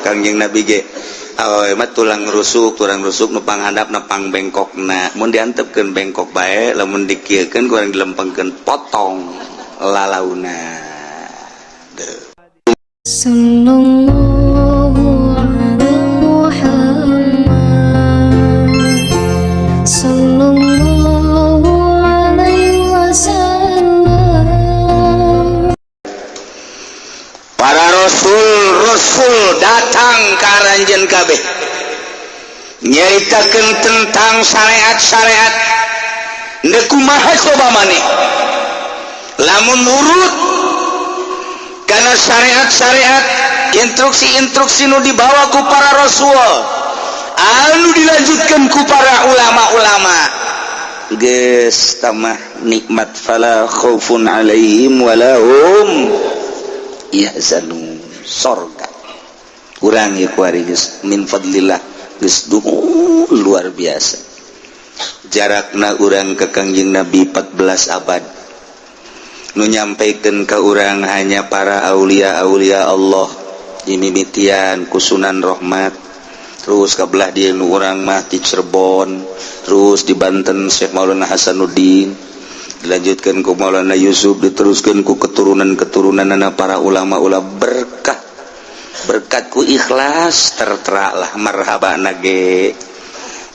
Kangjeng Nabi ge awewe mah tulang rusuk nu panghandap na pang bengkokna. Mun diantepkeun, bengkok bae. Lamun dikieukeun, kurang dilempengkeun, potong lalauna. Deuh. صلى الله على محمد صلى الله عليه وسلم. Para rasul rasul datang ka aranjeun kabeh nyaritakeun tentang syariat-syariat. Ndek kumaha coba maneh lamun nurut karena syariat-syariat, instruksi-instruksi nu dibawa ku para rasul, anu dilanjutkan ku para ulama-ulama, geus tamah nikmat. Fala khaufun alaihim wala hum yahzanun, sorga urang ya kuari geus min fadlillah, geus duhun luar biasa jarakna urang ke Kangjeng Nabi 14 abad. Nu nyampaikan ke urang hanya para aulia aulia Allah, dimimitian ku Sunan Rahmat, terus kebelah dia nu urang mah di Cirebon, terus di Banten Syekh Maulana Hasanuddin, dilanjutkan ku Maulana Yusuf, diteruskan ku keturunan-keturunan anak para ulama-ulama. Berkah, berkatku ikhlas tertera lah. Marhaba nage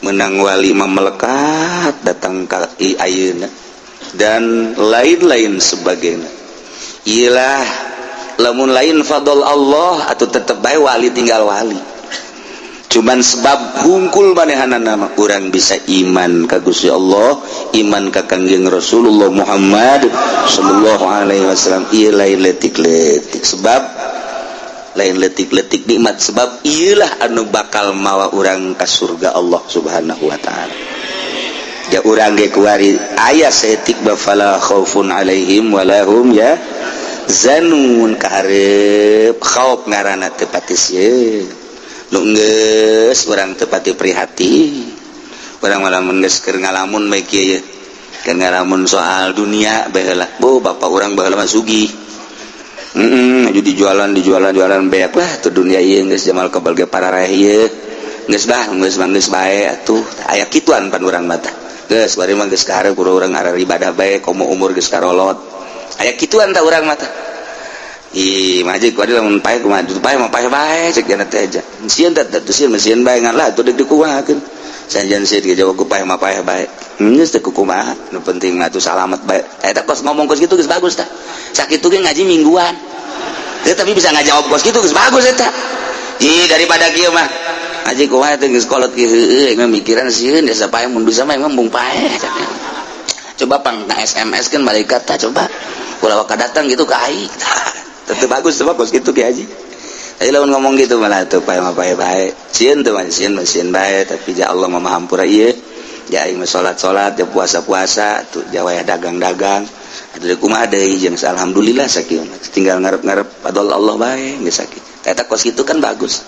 menang wali mah melekat datang ka ayeuna dan lain-lain sebagainya. Ilah, lamun lain fadl Allah atau tetep bae wali tinggal wali. Cuman sebab hungkul manehana nama urang bisa iman ka Gusti Allah, iman ka Kangjeng Rasulullah Muhammad sallallahu alaihi wasallam. Ieu lain letik-letik sebab, lain letik-letik nikmat, sebab iyalah anu bakal mawa urang ka surga Allah Subhanahu wa Ta'ala. Ya, urang ge kuari aya saeutik ba fala khaufun alaihim walahum yahzanun. Kaharep khauf ngaranna teu pati sieun. Nu geus urang teu pati prihatin, urang malah mun geus keur ngalamun bae kieu ye, keur ngalamun soal dunia baheula. Bu, bapak urang baheula mah sugih. Jadi jualan, dijualan, jualan beak lah tuh dunia ieu geus jamal kebal ge parareh ieu. Geus bah, geus mah geus bae atuh. Aya kituan pan urang mah tah. Geus bari mah geus kaharep urang arah ibadah bae, komo umur geus karolot. Aya kituan tah urang mah tah. Ih, mah kuari lamun paeh kumaha? Paeh mah paeh bae cek jana teh aja. Sieun teh teh sieun mah sieun bae, ngan lah atuh deuk dikumahakeun. Sanjan sieun ge jawab ku paeh mah paeh bae. Geus teh kumaha? Nu penting mah atuh salamet bae. Eta kos ngomong kos kitu geus bagus tah. Sakitu ge ngaji mingguan. Teu, tapi bisa ngajawab kos kitu geus bagus eta. Ih, daripada kieu mah. Ngaji kumaha teh geus kolot kieu, heueuh mah mikiran sieun desa paeh, mun bisa mah emang bung paeh. Coba pang na SMS kan malaikat tah, coba. Ulah waka datang gitu ka aing. Tetep bagus coba kos kitu ki haji. Tapi lamun ngomong gitu malah tuh paeh mah paeh bae. Sieun tuh mah sieun mah sieun bae, tapi ja Allah mah hampura ieu. Ja aing mah salat-salat, ja puasa-puasa, tuh ja wayah dagang-dagang. Atuh kumaha deui jeung alhamdulillah sakieu. Tinggal ngarep-ngarep fadl Allah bae geus sakieu. Eta kos kitu kan bagus.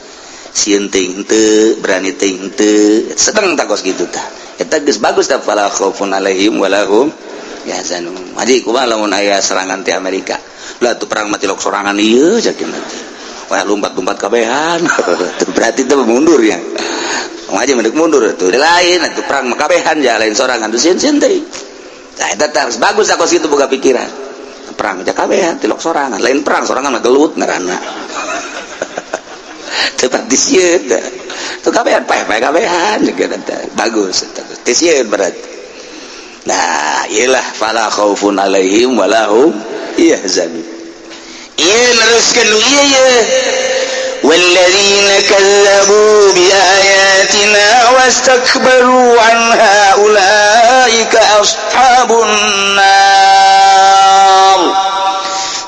Sieun teuing henteu, berani teuing henteu, sedeng tah kos kitu tah. Eta geus bagus tah fala khaufun alaihim walahum yahzanun. Haji, kumaha lamun aya serangan ti Amerika? Lah tuh perang mati lok sorangan ieu sakieu nanti. Wah, lompat-lompat kabehan. Berarti itu mundur ya. Aja mendek mundur tuh lain tuh perang mah kabehan ya, lain sorangan tuh sieun sieun teh. Nah, eta harus bagus aku situ buka pikiran. Perang aja kabehan tilok sorangan, lain perang sorangan mah gelut ngaranna. Tepat di sieun tuh kabehan paeh-paeh kabehan juga bagus teh sieun berarti. Nah, iyalah fala khaufun alaihim walahum yahzanun. Ieu neruskeun ieu ye. والذين كذبوا بآياتنا واستكبروا عنها أولئك أصحاب النار.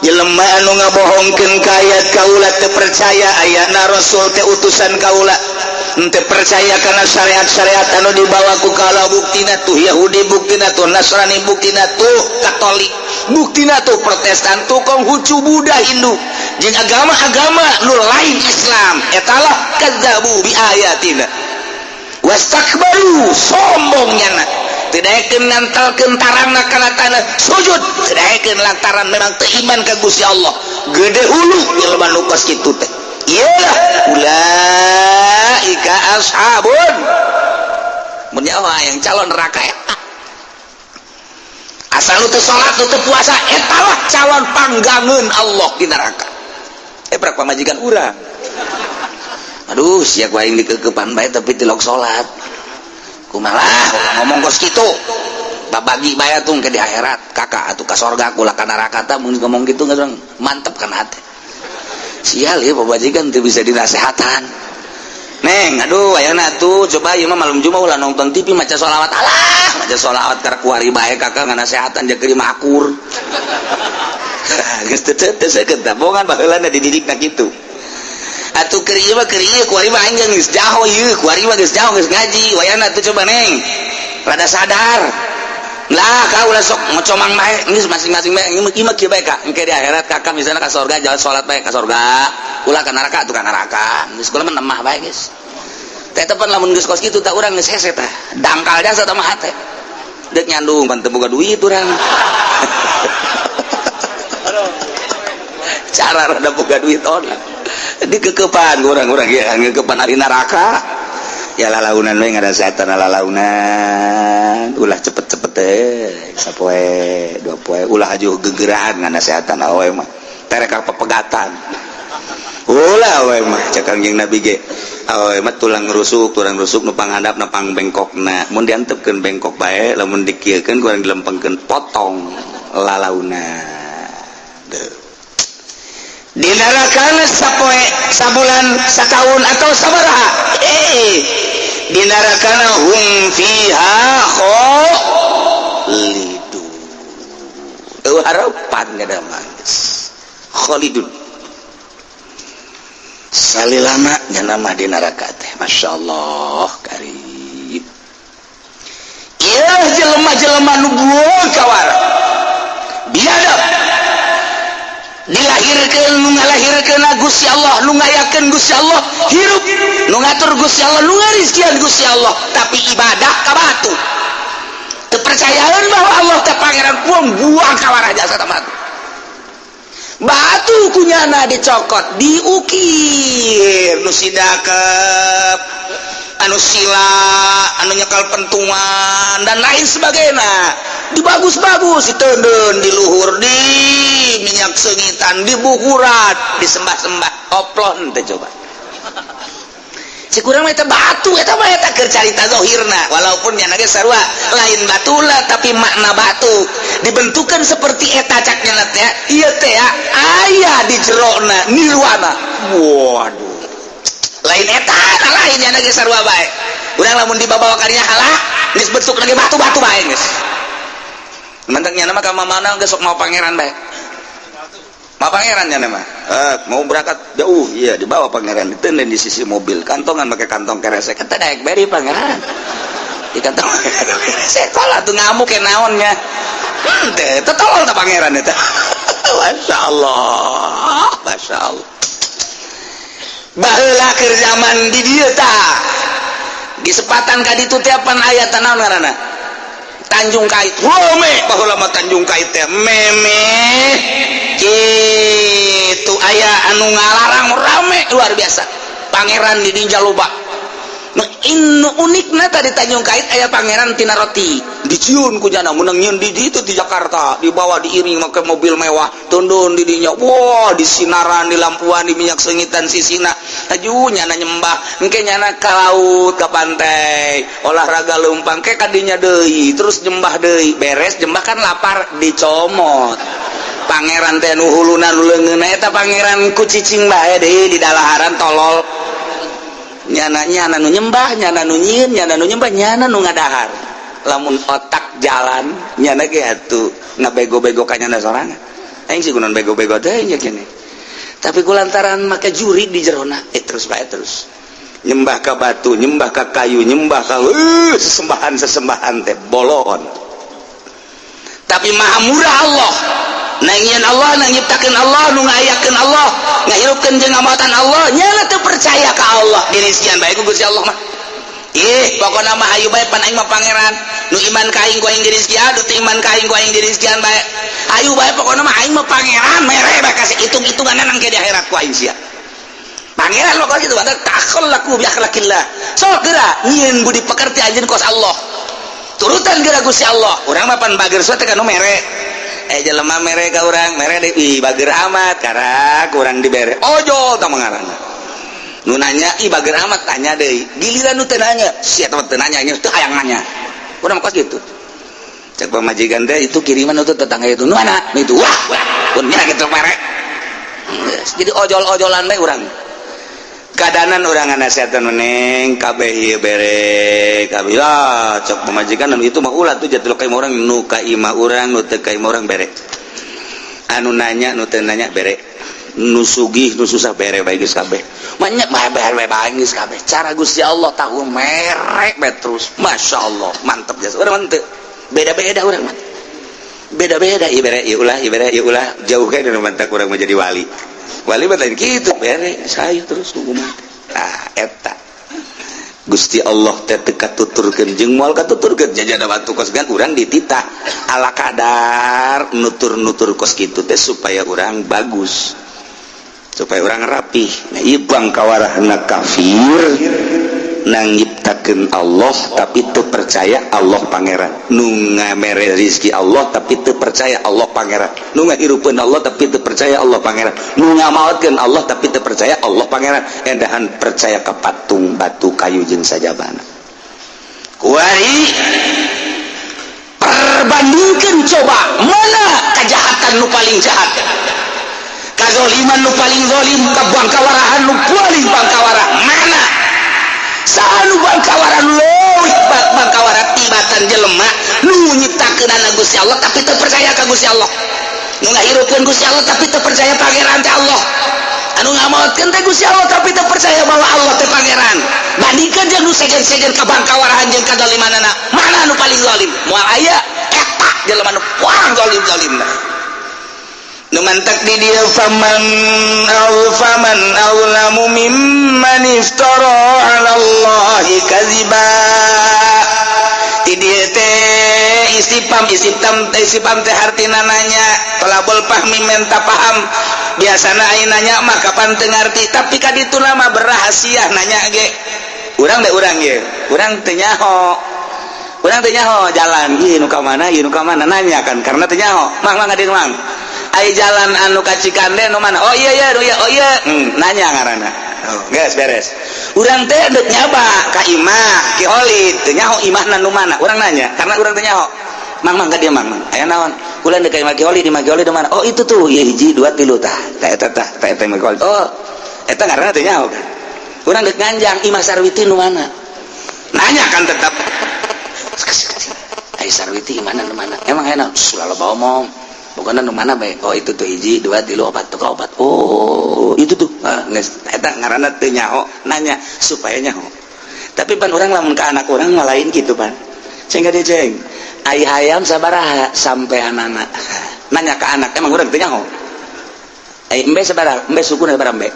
Jelema anu ngabohongkeun ka ayat kaula, teu percaya ayatna rasul teh utusan kaula, teu percaya karena syariat-syariat anu dibawa ku kaula, buktina tuh Yahudi, buktina tuh Nasrani, buktina tuh Katolik, buktina tuh Protestan, tuh Konghucu, Buddha, Hindu jeung agama-agama nu lain Islam, etalah kadzabu bi ayatina wastakbaru, sombong nyana, teu daekeun nantelkeun tarangna kana tanah sujud, teu daekeun lantaran memang teu iman ka Gusti Allah. Gede hulu jelema nu kos kitu teh. Iyalah, Ashabun. Mun nyaho yang calon neraka eta. Asal lu teu salat, lu teu puasa, eta lah calon panggangeun Allah di neraka. Eh, prak pamajikan urang. Aduh, sia ku aing dikekepan bae tapi tilok salat. Kumaha ngomong kos kitu? Babagi bae atuh ke di akhirat, kakak atuh ka sorga kula ka neraka tah. Mun ngomong gitu nggak mantep kan hati. Sial ya, pamajikan teu bisa dinasehatan. Neng, aduh, ayeuna tuh coba ieu mah malam Jumat ulah nonton TV, maca sholawat. Alah, maca sholawat karek kuari bae kakak nganasehatan jeung keur akur. Geus teu teu seukeut bongan baheulana dididikna kitu. Atuh keur ieu mah, keur ieu kuari mah aing geus jaho ieu, kuari mah geus jaho, geus ngaji. Wayahna tuh coba Neng. Rada sadar. Lah, kau ulah sok ngocomang bae, geus masing-masing bae. Ieu mah kieu bae, Kak. Engke di akhirat kakak misalnya ka sorga, jalan salat bae ka sorga. Ulah ka neraka tuh ka neraka. Geus kula mah nemah bae geus. Teh tepan lamun geus kos kitu tak urang geus hese tah. Dangkal jasa tah mah hate. Deuk nyandung pan teu boga duit urang. Cara rada boga duit on. Dikekepan urang-urang ya, ngekepan ari neraka. Ya lalaunan we ngarasatan lalaunan, ulah cepet-cepet teh sapoe dua poe, ulah aju gegeraan nganasehatan awe mah terek pepegatan ulah awe mah. Cek Kangjeng Nabi ge awe mah tulang rusuk nu panghandap nu pang bengkokna, mun diantepkeun bengkok bae, lamun dikieukeun kurang dilempengkeun potong lalaunan. Di neraka sapoe, sabulan, sataun atau sabaraha, eh, di neraka hum fiha khalidun. Eueuh harapan ada mangis khalidun salilama nya mah di neraka teh. Masya Allah karib. Ieu jelema-jelema nu buang kawara, biadab, dilahirkeun nu ngalahirkeun Gusti Allah, nu ngayakeun Gusti Allah, hirup nu ngatur Gusti Allah, nu ngarizkian Gusti Allah, tapi ibadah ka batu, teu percayaan bahwa Allah teh pangeran, buang buang kawara jasa ta batu. Batu kunyana dicokot, diukir nu sidakep, anu sila, anu nyekal pentungan dan lain sebagainya, dibagus-bagus, ditenden di luhur, di minyak seungitan, dibukuran, disembah-sembah, oplon teh. Coba si kurang eta batu eta mah, eta keur carita zahirna, walaupun nya ge sarua lain batula tapi makna batu dibentukan seperti eta. Cak nya teh ieu teh aya di jerona nirwana. Waduh, lain eta, lain nya ge sarua bae. Urang lamun dibawa karinya halah geus bentuk lagi batu-batu bae geus. Mantak nya mah ka mana geus sok mau pangeran bae. Mau pangeran nya mah. Eh, mau berangkat jauh, iya dibawa pangeran, ditenden di sisi mobil, kantongan pakai kantong keresek. Kata daek beri pangeran. Di kantong keresek lah tuh ngamuk ke naonnya. Teh, teh tolol teh pangeran eta. Masya Allah, Masya Allah. Baheula keur zaman di dieu tah. Di sepatan ka ditu teh pan aya naon ngaranna? Tanjung Kait. Rame baheula mah Tanjung Kait teh meme kitu aya anu ngalarang, rame luar biasa. Pangeran di dinya loba. Nu inu unikna tadi Tanjung Kait aya pangeran tina roti. Diciun ku jana menang nyieun di ditu di Jakarta, dibawa diiring make mobil mewah, tundun di dinya. Wah, di sinaran, di lampuan, di minyak seungitan sisina. Aju nyana nyembah, engke nyana ka laut, ka pantai, olahraga leumpang ke kadinya deui, terus nyembah deui. Beres nyembah kan lapar, dicomot. Pangeran teh nu huluna nu leungeunna eta pangeran ku cicing bae deui di dalaharan tolol. Nyana nyana nu nyembah, nyana nu nyieun, nyana nu nyembah, nyana nu ngadahar. Lamun otak jalan nyana ge atuh ngabego-bego ka nyana sorangan. Aing sih kunaon bego-bego teh nya kene. Tapi ku lantaran make juri di jerona, eh, terus bae, terus nyembah ka batu, nyembah ka kayu, nyembah ka sesembahan sesembahan teh bolon. Tapi maha murah Allah. Nangieun Allah, nang nyiptakeun Allah, nu ngayakeun Allah, ngahirupkeun jeung ngamatan Allah, nyana teu percaya ka Allah. Dirizkian bae ku Gusti Allah mah. Ih, pokona mah hayu bae, pan aing mah pangeran. Nu iman ka aing ku aing dirizkian, nu teu iman ka aing ku aing dirizkian bae. Hayu bae, pokona mah aing mah pangeran, mere bae kasih hitung-hitungan nang ke di akhirat ku aing sia. Pangeran mah kos kitu, takhallaqu bi akhlaqillah. Sok geura nyieun budi pekerti anjeun kos Allah. Turutan geura Gusti Allah. Urang mah pan bager teh ka nu mere. Jelema mere ka urang, mere deui, ih bager amat, karak urang dibere. Ojol tah ngaranna. Nu nanya, ih bager amat, tanya deui. Giliran nu teu nanya, sia teh teu nanya, teu hayang nanya. Urang mah kos kitu. Cek pamajikan teh itu kiriman itu tetangga itu. Nu mana? Itu. Wah, pun nya kitu mere. Jadi ojol-ojolan bae urang. Kadanan urang nasihatkeun meneng kabeh ieu bere kabeh lah cek pamajikan anu itu mah ulah tuh jatuh ka imah urang, nu ka imah urang, nu teu ka imah urang bere, anu nanya, nu teu nanya bere, nu sugih, nu susah bere bae geus kabeh mah nya bae bae geus kabeh. Cara Gusti Allah tahu mere bae terus, Masya Allah, mantep jasa urang mah teu beda-beda, urang mah beda-beda, ieu bere, ieu ulah, ieu bere, ieu ulah, jauh kan nu mantak urang mah jadi wali. Wali mah lain kitu, bere saya terus kumaha. Nah, eta Gusti Allah teh teu katuturkeun jeung moal katuturkeun jajana batu kos gan urang dititah ala kadar nutur-nutur kos kitu teh supaya urang bagus, supaya urang rapih. Nah, ieu bangkawarahna kafir nang nyiptakeun Allah tapi teu percaya Allah pangeran, nu ngamere rizki Allah tapi teu percaya Allah pangeran, nu ngahirupeun Allah tapi teu percaya Allah pangeran, nu ngamaotkeun Allah tapi teu percaya Allah pangeran, endahan percaya ka patung, batu, kayu jeung sajabana. Kuari perbandingkeun coba, mana kejahatan nu paling jahat, kazoliman nu paling zalim, kabangkawarahan nu paling bangkawara, mana saha nu bangkawara leuwih bangkawara tibatan jelema nu nyiptakeunana Gusti Allah tapi teu percaya ka Gusti Allah, nu ngahirupkeun Gusti Allah tapi teu percaya pangeran teh Allah, anu ngamaotkeun teh Gusti Allah tapi teu percaya bahwa Allah teh pangeran. Bandingkeun jeung nu sejen-sejen kabangkawarahan jeung kazalimanana, mana nu paling zalim? Moal aya. Eta jelema nu paling zalim-zalimna. Nu mantak di dia faman aw faman awlamu mimman iftara 'ala Allahi kadziba. Di dieu teh istifham, istifham teh, istifham teh hartina nanya, tolabul fahmi, menta paham. Biasana aya nanya mah kapan teu ngarti, tapi ka ditu mah berrahasia nanya ge. Urang teh, urang ye, urang teu nyaho, urang teu nyaho jalan ieu nu ka mana, ieu nu ka mana, nanya kan karena teu nyaho. Mang, mang, hadir mang. Ai jalan anu ka Cikande nu mana? Oh iya iya, iya, oh iya. Nanya ngaranna. Oh, geus beres. Urang teh deuk nyaba ka imah Ki Holid, teu nyaho imahna nu mana. Urang nanya karena urang teu nyaho. Mang, mang, ka dieu mang, mang. Aya naon? Kula deuk ka imah Ki Holid, imah Ki Holid di mana? Oh itu tuh, ieu hiji, dua, tilu tah. Tah eta tah, tah eta imah Ki Holid. Oh, eta ngaranna teu nyaho kan. Urang deuk nganjang imah Sarwiti nu mana? Nanya kan tetap. Ai Sarwiti imahna nu mana? Emang aya naon? Sulah loba omong. Pokoknya nu mana bae. Oh itu tuh, hiji, dua, tilu, opat tuh, opat. Oh itu tuh. Ah, geus eta ngaranna teu nyaho, nanya supaya nyaho. Tapi pan urang lamun ka anak urang mah lain gitu pan. Sehingga dia ceng, ai hayam sabaraha sampai anak nanya ke anak, emang urang teu nyaho. Ai embe sabaraha? Embe sukuna sabaraha embe?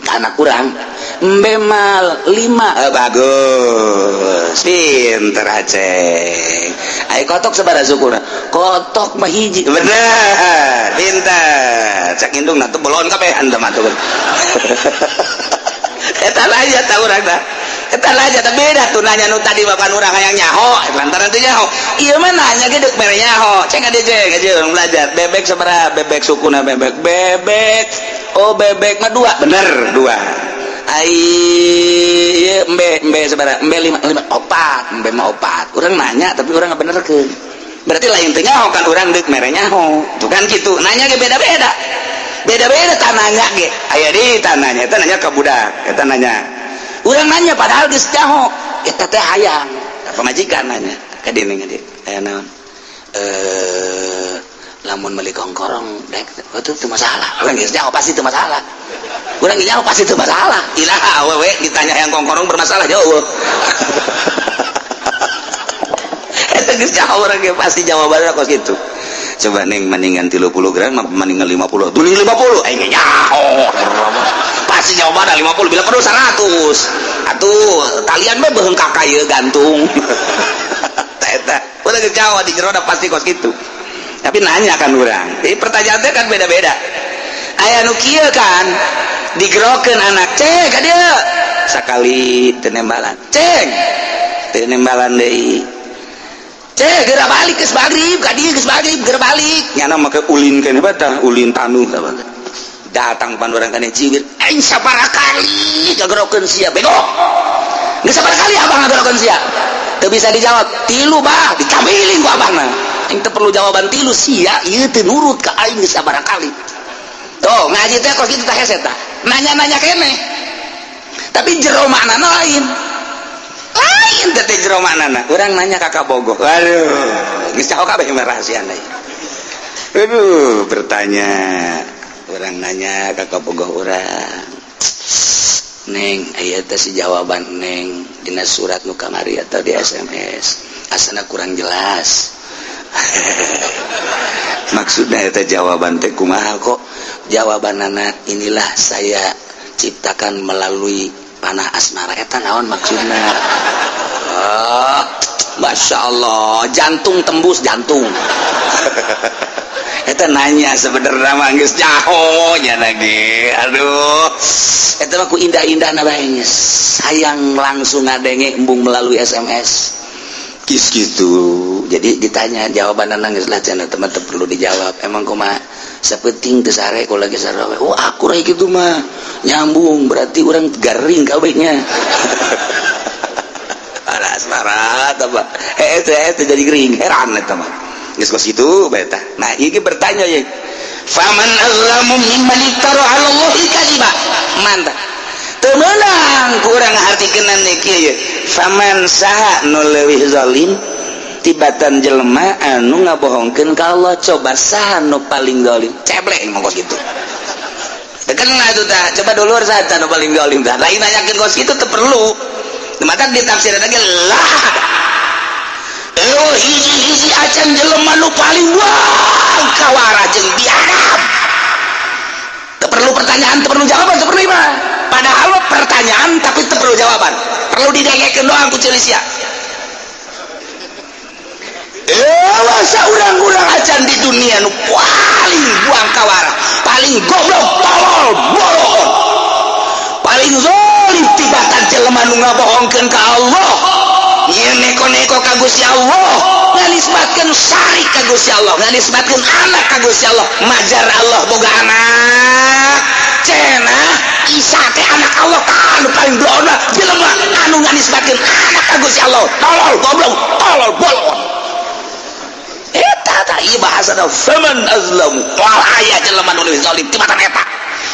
Ka anak urang embe mal 5. Eh, bagus, pinter aceng. Ai kotok sabaraha sukuna? Kotok mah hiji. Bener, pinter. Cak indung na tuh bolon kabeh anda mah tuh. Eta aja tahu urang dah. Eta aja tapi beda tuh nanya nu tadi, bapak urang hayang nyaho lantaran teu nyaho. Ieu mah nanya ge deuk mere nyaho. Ceng ade ceng aja urang belajar. Bebek sabaraha? Bebek sukuna bebek. Bebek. Oh bebek mah dua. Bener, dua. Ai ieu embe, embe sabaraha? Embe lima, lima, opat. Embe mah opat. Urang nanya tapi urang ngabenerkeun. Berarti lain teu nyaho kan, urang deuk mere nyaho. Tuh kan kitu. Nanya ge beda-beda. Beda-beda tah nanya ge. Aya di tananya, eta nanya ka budak, eta nanya. Urang nanya padahal geus nyaho. Eta teh hayang. Pamajikan nanya ka dieu ning dieu. Aya naon? Lamun meuli kongkorong dek, oh, itu teu masalah. Urang geus nyaho pasti teu masalah. Urang geus nyaho pasti teu masalah. Ilaha awewe ditanya yang kongkorong bermasalah jauh. Eta geus nyaho urang ge pasti jawabanna kos kitu. Coba neng, mendingan 30 gram mendingan 50, mending 50. Aing nyaho pasti jawabanna 50, bila perlu 100 atuh talian mah beuheung kakak ieu gantung. Eta udah geus nyaho di jero pasti kos kitu. Tapi nanya kan urang, jadi pertanyaannya kan beda-beda. Aya nu kieu kan. Digerokeun anak, "Ceng, ka dieu." Sakali teu nembalan. "Ceng." Teu nembalan deui. "Ceng, geura balik, geus magrib, ka dieu geus magrib, geura balik." Nyana make ulin keneh batah, ulin tanuh tah. Datang pan urang kane ciwir, "Aing sabaraha kali ngagerokeun sia, bego? Geus sabaraha kali abah ngagerokeun sia?" Teu bisa dijawab. "Tilu, Bah." Dicamiling ku abahna. "Aing teu perlu jawaban tilu, sia ieu teu nurut ka aing geus sabaraha kali." Tuh, ngaji teh kos kitu tah, hese tah. Nanya-nanya keneh. Tapi jero maknana lain. Lain teh teh jero maknana. Urang nanya ka kabogoh. Waduh, geus caho kabeh mah rahasiana. Aduh, bertanya. Urang nanya ka kabogoh urang. "Neng, aya teh si jawaban Neng dina surat nu kamari atau di SMS. Asana kurang jelas. Maksudnya eta jawaban teh kumaha kok?" Jawabanana, "Inilah saya ciptakan melalui panah asmara." Eta naon maksudna? Oh, Masya Allah, jantung tembus jantung. Eta nanya sebenarnya mah geus nyaho nya lagi. Aduh, eta mah ku indah-indahna bae geus. Hayang langsung ngadenge embung melalui SMS. Kis gitu. Jadi ditanya jawaban nangis lah cenah, teman teu perlu dijawab. Emang kumaha? Sapenting teu sare kalau lagi sare. Oh, aku rai kitu mah nyambung, berarti orang garing kabehnya. Asmara apa? Eh, eh, jadi gering, heran eta mah. Geus kos kitu bae tah. Nah, ieu bertanya ye. Faman azlamu mimman iftara 'ala Allahi kadziba. Mantap. Teu meunang ku urang ngartikeun deui kieu ye. Faman, saha nu leuwih zalim tibatan jelema anu ngabohongkeun ka Allah? Coba saha nu paling zalim? Ceblek mah kos kitu. Teu kena itu tah. Coba dulur, saha nu paling zalim tah? Lain nanyakeun kos kitu teu perlu. Maka ditafsir lagi lah. Oh, hiji-hiji acan jelema nu paling buang kawara jeung biadab. Teu perlu pertanyaan, teu perlu jawaban, teu perlu mah. Padahal pertanyaan tapi teu perlu jawaban. Perlu didengekeun doang ku ceuli sia. Eh, masa urang-urang acan di dunia nu paling buang kawara, paling goblok, tolol, bolon, paling zalim tibatan jelema nu ngabohongkeun ka Allah, nyieun neko-neko ka Gusti Allah, nganisbatkeun syarik ka Gusti Allah, nganisbatkeun anak ka Gusti Allah, majar Allah boga anak, cenah Isa teh anak Allah. Tah, anu paling blona jelema anu nganisbatkeun anak ka Gusti Allah, tolol, goblok, tolol, bolon. Eta tah ieu bahasana faman azlamu, moal aya jelema nu leuwih zalim tibatan eta.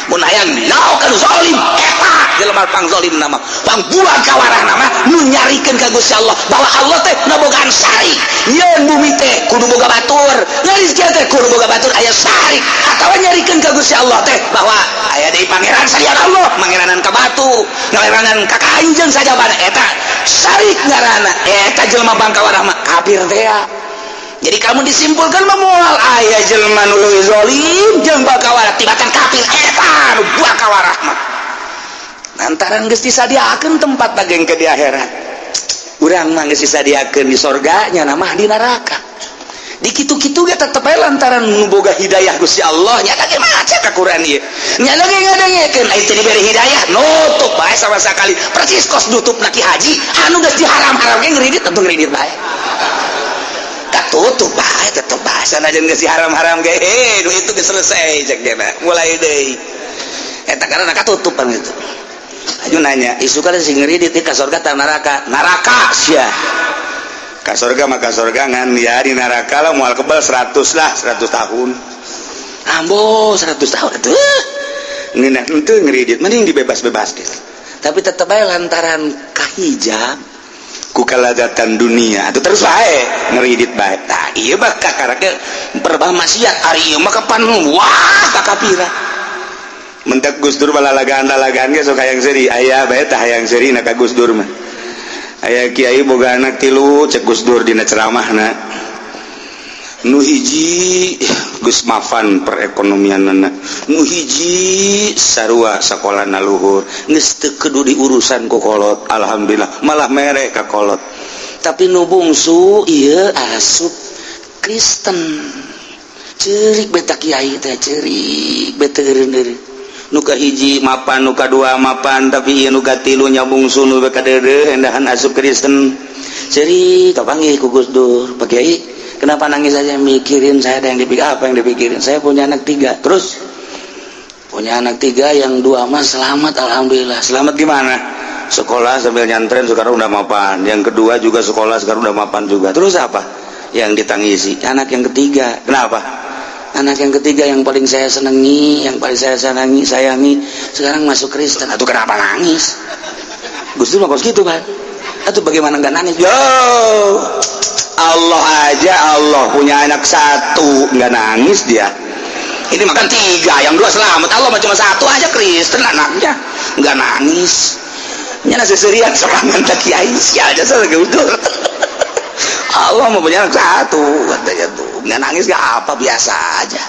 Mun hayang nyaho zalim, eta jelema pang zalim nama, pang buang kawarah nama nu nyarikeun ka Gusti Allah bahwa Allah teh ngabogaan syarik, nyieun bumi teh kudu boga batur, ngarizki teh kudu boga batur, aya syarik, atawa nyarikeun ka Gusti Allah teh bahwa aya deui pangeran salian Allah, mangeranan ka batu, ngeranan ka kayu jeung sajabana, eta syarik ngaranna. Eta jelema bang kawarah mah kafir teh ya. Jadi kamu disimpulkan mah moal aya jelema nu leuwih zalim jeung bakawarah tibatan kafir, eta nu bakawarah mah. Lantaran geus disadiakeun tempat daging ke di akhirat. Urang mah geus disadiakeun di sorga, nya mah di neraka. Di kitu-kitu ge tetep bae lantaran nu boga hidayah Gusti Allah, nya ge maca ka Quran ieu. Nya ge ngadengekeun aya teu dibere hidayah, nutup bae sama sakali. Persis kos nutupna Ki Haji anu geus diharam-haram ge ngridit, tentu ngridit bae. Katutup bae, tetep bae sanajan geus diharam-haram ge, nu itu geus selesai cek dia mah. Mulai deui. Eta karena katutupan gitu. Aju nanya, isu kan sing ngridit ka surga ta neraka? Neraka sia. Ka surga mah ka surga, ngan ya di neraka lah moal kebal 100 lah, 100 tahun. Ambo 100 tahun atuh. Ngeunah henteu ngridit, mending dibebas-bebaskeun. Tapi tetep bae lantaran kahijab ku kalazatan dunia itu terus bae ngeridit bae. Tah, ieu mah kakarake perbah maksiat, ari ieu mah kapan wah kakapira. Mentek Gus Dur balalagaan-lalagaan ge sok hayang seuri, aya bae tah hayang seuri na ka Gus Dur mah. Aya kiai boga anak tilu, cek Gus Dur dina ceramahna. Nu hiji geus mafan perekonomianana, nu hiji sarua sakolana luhur, geus teu kudu diurusan ku kolot, alhamdulillah malah mere ka kolot. Tapi nu bungsu ieu asup Kristen. Ceurik beta kiai teh, ceurik beta eureun. Nu kahiji mapan, nu kadua mapan, tapi ieu nu katilu nyabung sunu ka deudeuh endahan asup Kristen. Ceri kapanggih ku Gus Dur, "Pak Kiai, kenapa nangis aja?" "Mikirin saya ada yang dipikir." "Apa yang dipikirin?" "Saya punya anak tiga." "Terus?" "Punya anak tiga, yang dua mah selamat, alhamdulillah." "Selamat gimana?" "Sekolah sambil nyantren, sekarang udah mapan. Yang kedua juga sekolah, sekarang udah mapan juga." "Terus apa yang ditangisi?" "Anak yang ketiga." "Kenapa?" "Anak yang ketiga yang paling saya senangi, yang paling saya senangi, sayangi, sekarang masuk Kristen." "Atau kenapa nangis?" Gus Dur mah gitu kan. Atau bagaimana nggak nangis? Yo Allah aja, Allah punya anak satu nggak nangis dia. Ini makan tiga, yang dua selamat, Allah mah cuma satu aja Kristen anaknya nggak nangis. Nya seserian sorangan tak kiai sial aja Gus Dur. Allah mau punya anak satu katanya tuh nggak nangis, nggak apa, biasa aja.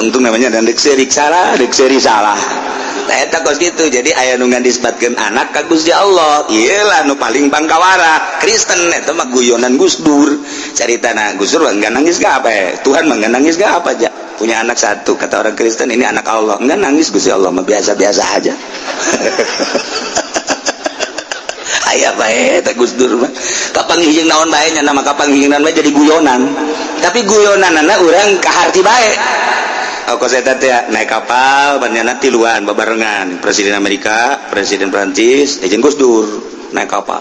Untung namanya dan dek serik salah, dek seri salah. Nah, eta kos gitu. Jadi aya nu ngadisbatkeun anak ka Gusti Allah, iyalah nu paling pangkawara Kristen. Eta mah guyonan Gus Dur caritana. Gus Dur nggak nangis gak apa ya? Tuhan mah nggak nangis gak apa aja punya anak satu, kata orang Kristen ini anak Allah, nggak nangis. Gusti Allah mah biasa-biasa aja. Aya bae eta Gus Dur mah kapanggih jeung naon bae nya, nama kapanggih naon bae jadi guyonan, tapi guyonanana urang kaharti bae. Oh, kos eta teh naik kapal banyana tiluan babarengan, Presiden Amerika, Presiden Prancis, jeung Gus Dur naik kapal.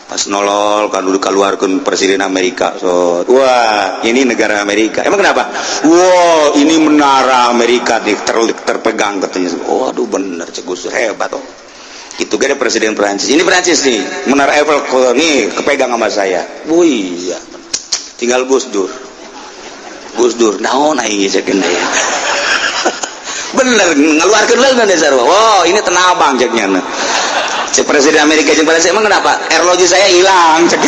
Pas nolol kan udah keluarkan Presiden Amerika, so, "Wah, ini negara Amerika." "Emang kenapa?" "Wah, ini menara Amerika nih terpegang," katanya. "Oh, aduh, bener," cek Gus Dur, "hebat." Oh, itu gak ada Presiden Prancis, "Ini Prancis nih, menara Eiffel nih kepegang sama saya." Wih iya. Tinggal Gus Dur. Gus Dur, "Naon aing cek ya?" Bener ngeluarkeun leungeun dasar. "Wow, ini Tanah Abang," cek nya. Cek Presiden Amerika jeung Prancis, "Emang kenapa?" "Arloji saya hilang," cek.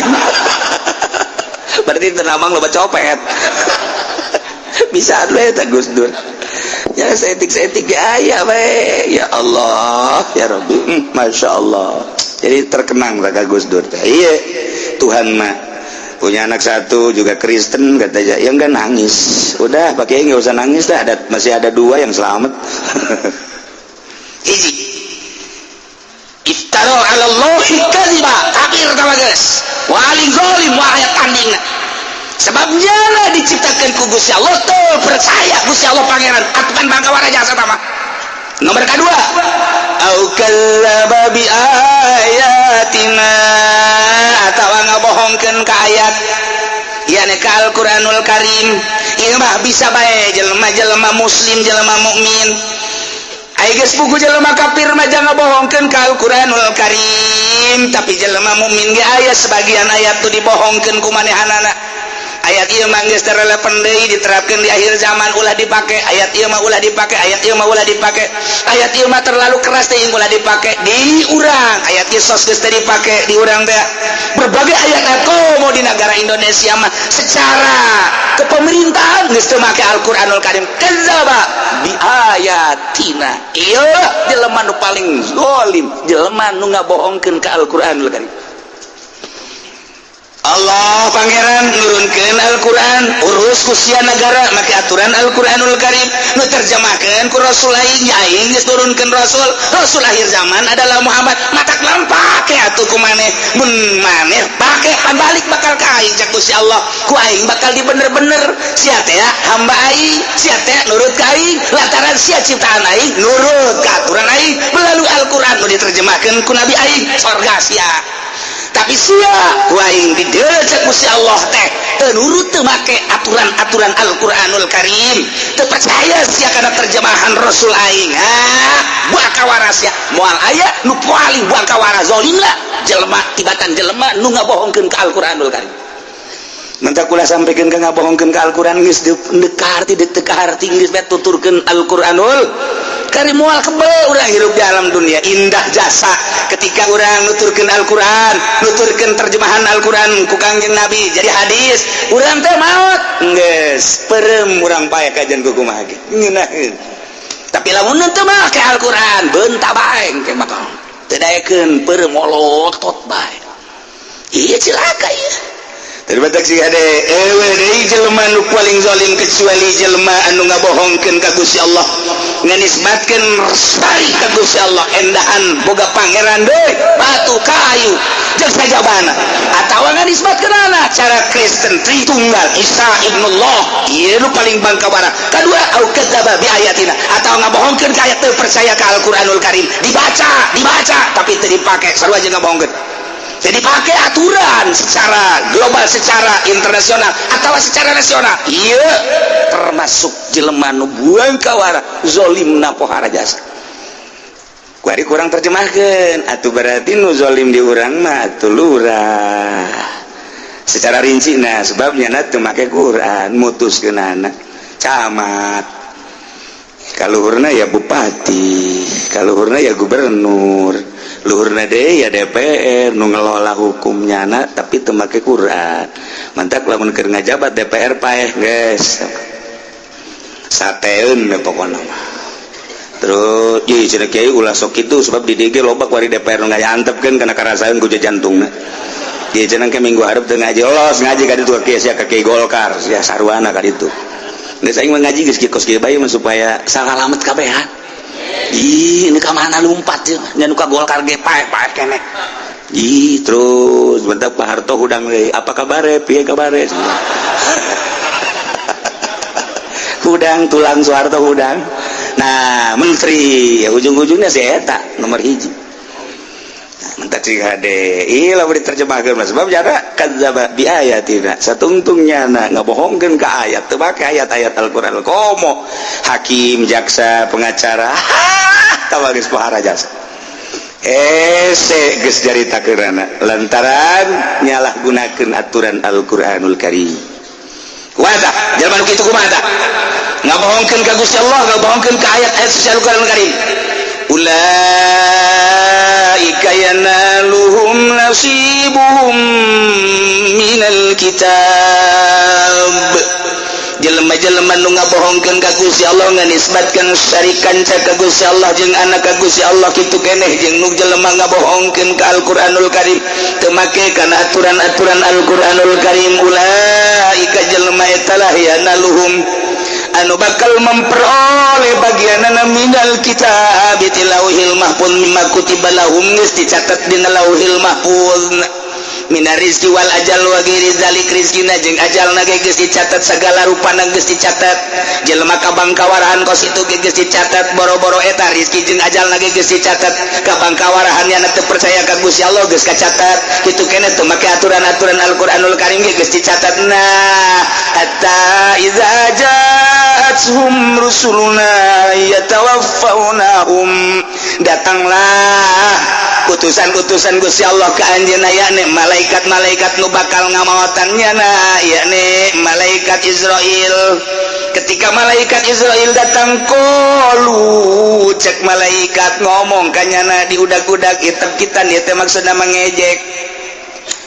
Berarti Tanah Abang loba copet. Bisa we eta Gus Dur ya, seetik-seetik ya aya we. Ya Allah ya Rabbi, Masya Allah, jadi terkenang ka Gus Dur teh. Iya, Tuhan mah punya anak satu juga Kristen katanya ya enggak nangis. Udah, pakai nggak usah nangis dah, ada masih ada dua yang selamat. Hiji, iftara ala Allahi kadziba, kafir tama geus paling zalim wa ayat tandingna. Sebabnya lah diciptakan ku Gusti Allah tuh percaya Gusti Allah pangeran atukan bangkawara jasa tama. Nomor kedua, au kadzdzaba bi ayatina, atawa ngabohongkeun ka ayat yani ka Al-Qur'anul Karim. Ieu mah bisa bae jelema-jelema muslim, jelema mukmin. Ai geus buku jelema kafir mah jangan ngabohongkeun ka Al-Qur'anul Karim, tapi jelema mukmin ge aya sebagian ayat tuh dibohongkeun ku manehanana. Ayat ieu mah geus teu relevan deui diterapkeun di akhir zaman, ulah dipake. Ayat ieu mah ulah dipake, ayat ieu mah ulah dipake, ayat ieu mah terlalu keras teh, ulah dipake di urang, ayat ieu sos geus teu dipake di urang teh. Berbagai ayat-ayat komo di negara Indonesia mah secara kepemerintahan geus teu make Al-Qur'anul Karim. Kadzdzaba bi ayatina, ieu jelema nu paling zalim, jelema nu ngabohongkeun ka Al-Qur'anul Karim. Allah Pangeran nurunkeun Al-Quran, urus ku sia negara make aturan Al-Quranul Karim nu terjemahkeun ku Rasul aing. Ya, aing geus nurunkeun Rasul, Rasul akhir zaman adalah Muhammad. Matak lamun pake atuh ku maneh, mun maneh pake pan balik bakal ka aing cak Gusti Allah, ku aing bakal dibener-bener. Sia teh hamba aing, sia teh nurut ka aing lantaran sia ciptaan aing, nurut ka aturan aing melalui Al-Quran nu diterjemahkeun ku Nabi aing, sorga sia. Tapi sia ku aing didecek Gusti Allah teh teu nurut, teu make aturan-aturan Al-Qur'anul Karim, teu percaya sia kana terjemahan Rasul aing, ah buang kawara sia. Moal aya nu paling buang kawara zalim lah jelema tibatan jelema nu ngabohongkeun ka Al-Qur'anul Karim. Mentah kula sampaikan ka ngabohongkeun ka Al-Qur'an geus deuk arti, deuk arti geus bae tuturkeun Al-Qur'anul Karim, moal kebel urang hirup di alam dunia. Indah jasa ketika urang nuturkeun Al-Qur'an, nuturkeun terjemahan Al-Qur'an ku Kangjeng Nabi jadi hadis, urang teh maot geus perem, urang pae kajian ku kumaha ge ngeunaheun. Tapi lamun teu make Al-Qur'an, beunta bae engke bakal teu daekeun, peureum molotot bae. Iya, cilaka ieu. Terbatak sih ada ewe deui jelema nu paling zalim kecuali jelema anu ngabohongkeun ka Gusti Allah, nganisbatkeun sari ka Gusti Allah, endahan boga pangeran deui batu, kayu jeung sajabana, atawa nganisbatkeun anak cara Kristen Tritunggal, Isa ibnullah. Ieu nu paling bangkawara. Kadua, au kadzdzaba bi ayatina, atawa ngabohongkeun ka ayat, teu percaya ka Al-Qur'anul Karim. Dibaca, dibaca, tapi teu dipake, sarua jeung ngabohongkeun. Jadi pakai aturan secara global, secara internasional atau secara nasional, iya termasuk jelema nu buang kawara, zolimna pohara jasa. Kuari kurang terjemahkan atau berarti nu zolim di urang mah atuh lurah secara rinci. Nah, sebabnya na teu make Quran, mutuskeun anak camat, kaluhurna ya bupati, kaluhurna ya gubernur, luhurna deh ya DPR nu ngelola hukumnya na, tapi teu make Quran. Mantak lamun keur ngajabat DPR paeh, guys, sateun we pokona mah. Terus ieu cenah kiai ulah sok kitu, sebab di DG loba kuari DPR nu ngayantepkeun kana karasaeun ku jantungna. Ieu cenah ke minggu hareup teu ngaji, los ngaji ka ditu ka kieu sia, ka kiai Golkar sia, sarwana ka ditu. Geus aing mah ngaji geus kos kieu bae mah supaya salamet kabehan. Ih, ini ka mana lumpat ya? Nya nu ka Golkar ge paeh, paeh keneh. Ih, terus bentar Pak Harto hudang deui, apa kabare? Piye kabare? Hudang tulang Soeharto hudang. Nah, menteri ya ujung-ujungnya si eta nomor hiji. Nah, mentak sih hade. Ih, lamun diterjemahkeun mah sebab jara kadzdzaba bi ayatina. Satungtungnya na ngabohongkeun ka ayat, teu make ayat-ayat Al-Qur'an. Komo hakim, jaksa, pengacara, tawa geus pohara jasa. Hese geus caritakeunana lantaran nyalahgunakeun aturan Al-Qur'anul Karim. Kumaha tah? Jelema nu kitu kumaha tah? Ngabohongkeun ka Gusti Allah, ngabohongkeun ka ayat-ayat suci Al-Qur'anul Karim. Ulaika yanaluhum nasibuhum minal kitab. Jelema-jelema nu ngabohongkeun ka Gusti Allah, nganisbatkeun syarikan ka Gusti Allah jeung anak ka Gusti Allah, kitu keneh jeung nu jelema ngabohongkeun ka Al-Qur'anul Karim, teu make kana aturan-aturan Al-Qur'anul Karim, ulaika jelema eta lah yanaluhum anu bakal memperoleh bagianana minal kitab ti lauhil mahfuz, mimma kutiba lahum, geus dicatat dina lauhil mahfuz, mina rizki wal ajal wa ghairi dzalik. Rizkina jeung ajalna ge geus dicatat, segala rupana geus dicatat. Jelema kabangkawarahan kos itu ge geus dicatat. Boro-boro eta, rizki jeung ajalna ge geus dicatat. Kabangkawarahan nya teu percaya ka Gusti Allah geus kacatat. Kitu keneh teu make aturan-aturan Al-Qur'anul Karim ge geus dicatat. Nah, hatta iza ja'atuhum rusuluna yatawaffawnahum, datanglah utusan-utusan Gusti Allah ke anjeunna, yakni malaikat-malaikat nu bakal ngamaotannya na, yakni malaikat Izrail. Ketika malaikat Izrail datang, qalu, cek malaikat ngomong kanyana diudag-udag itep kita nih teh, maksudna mengejek.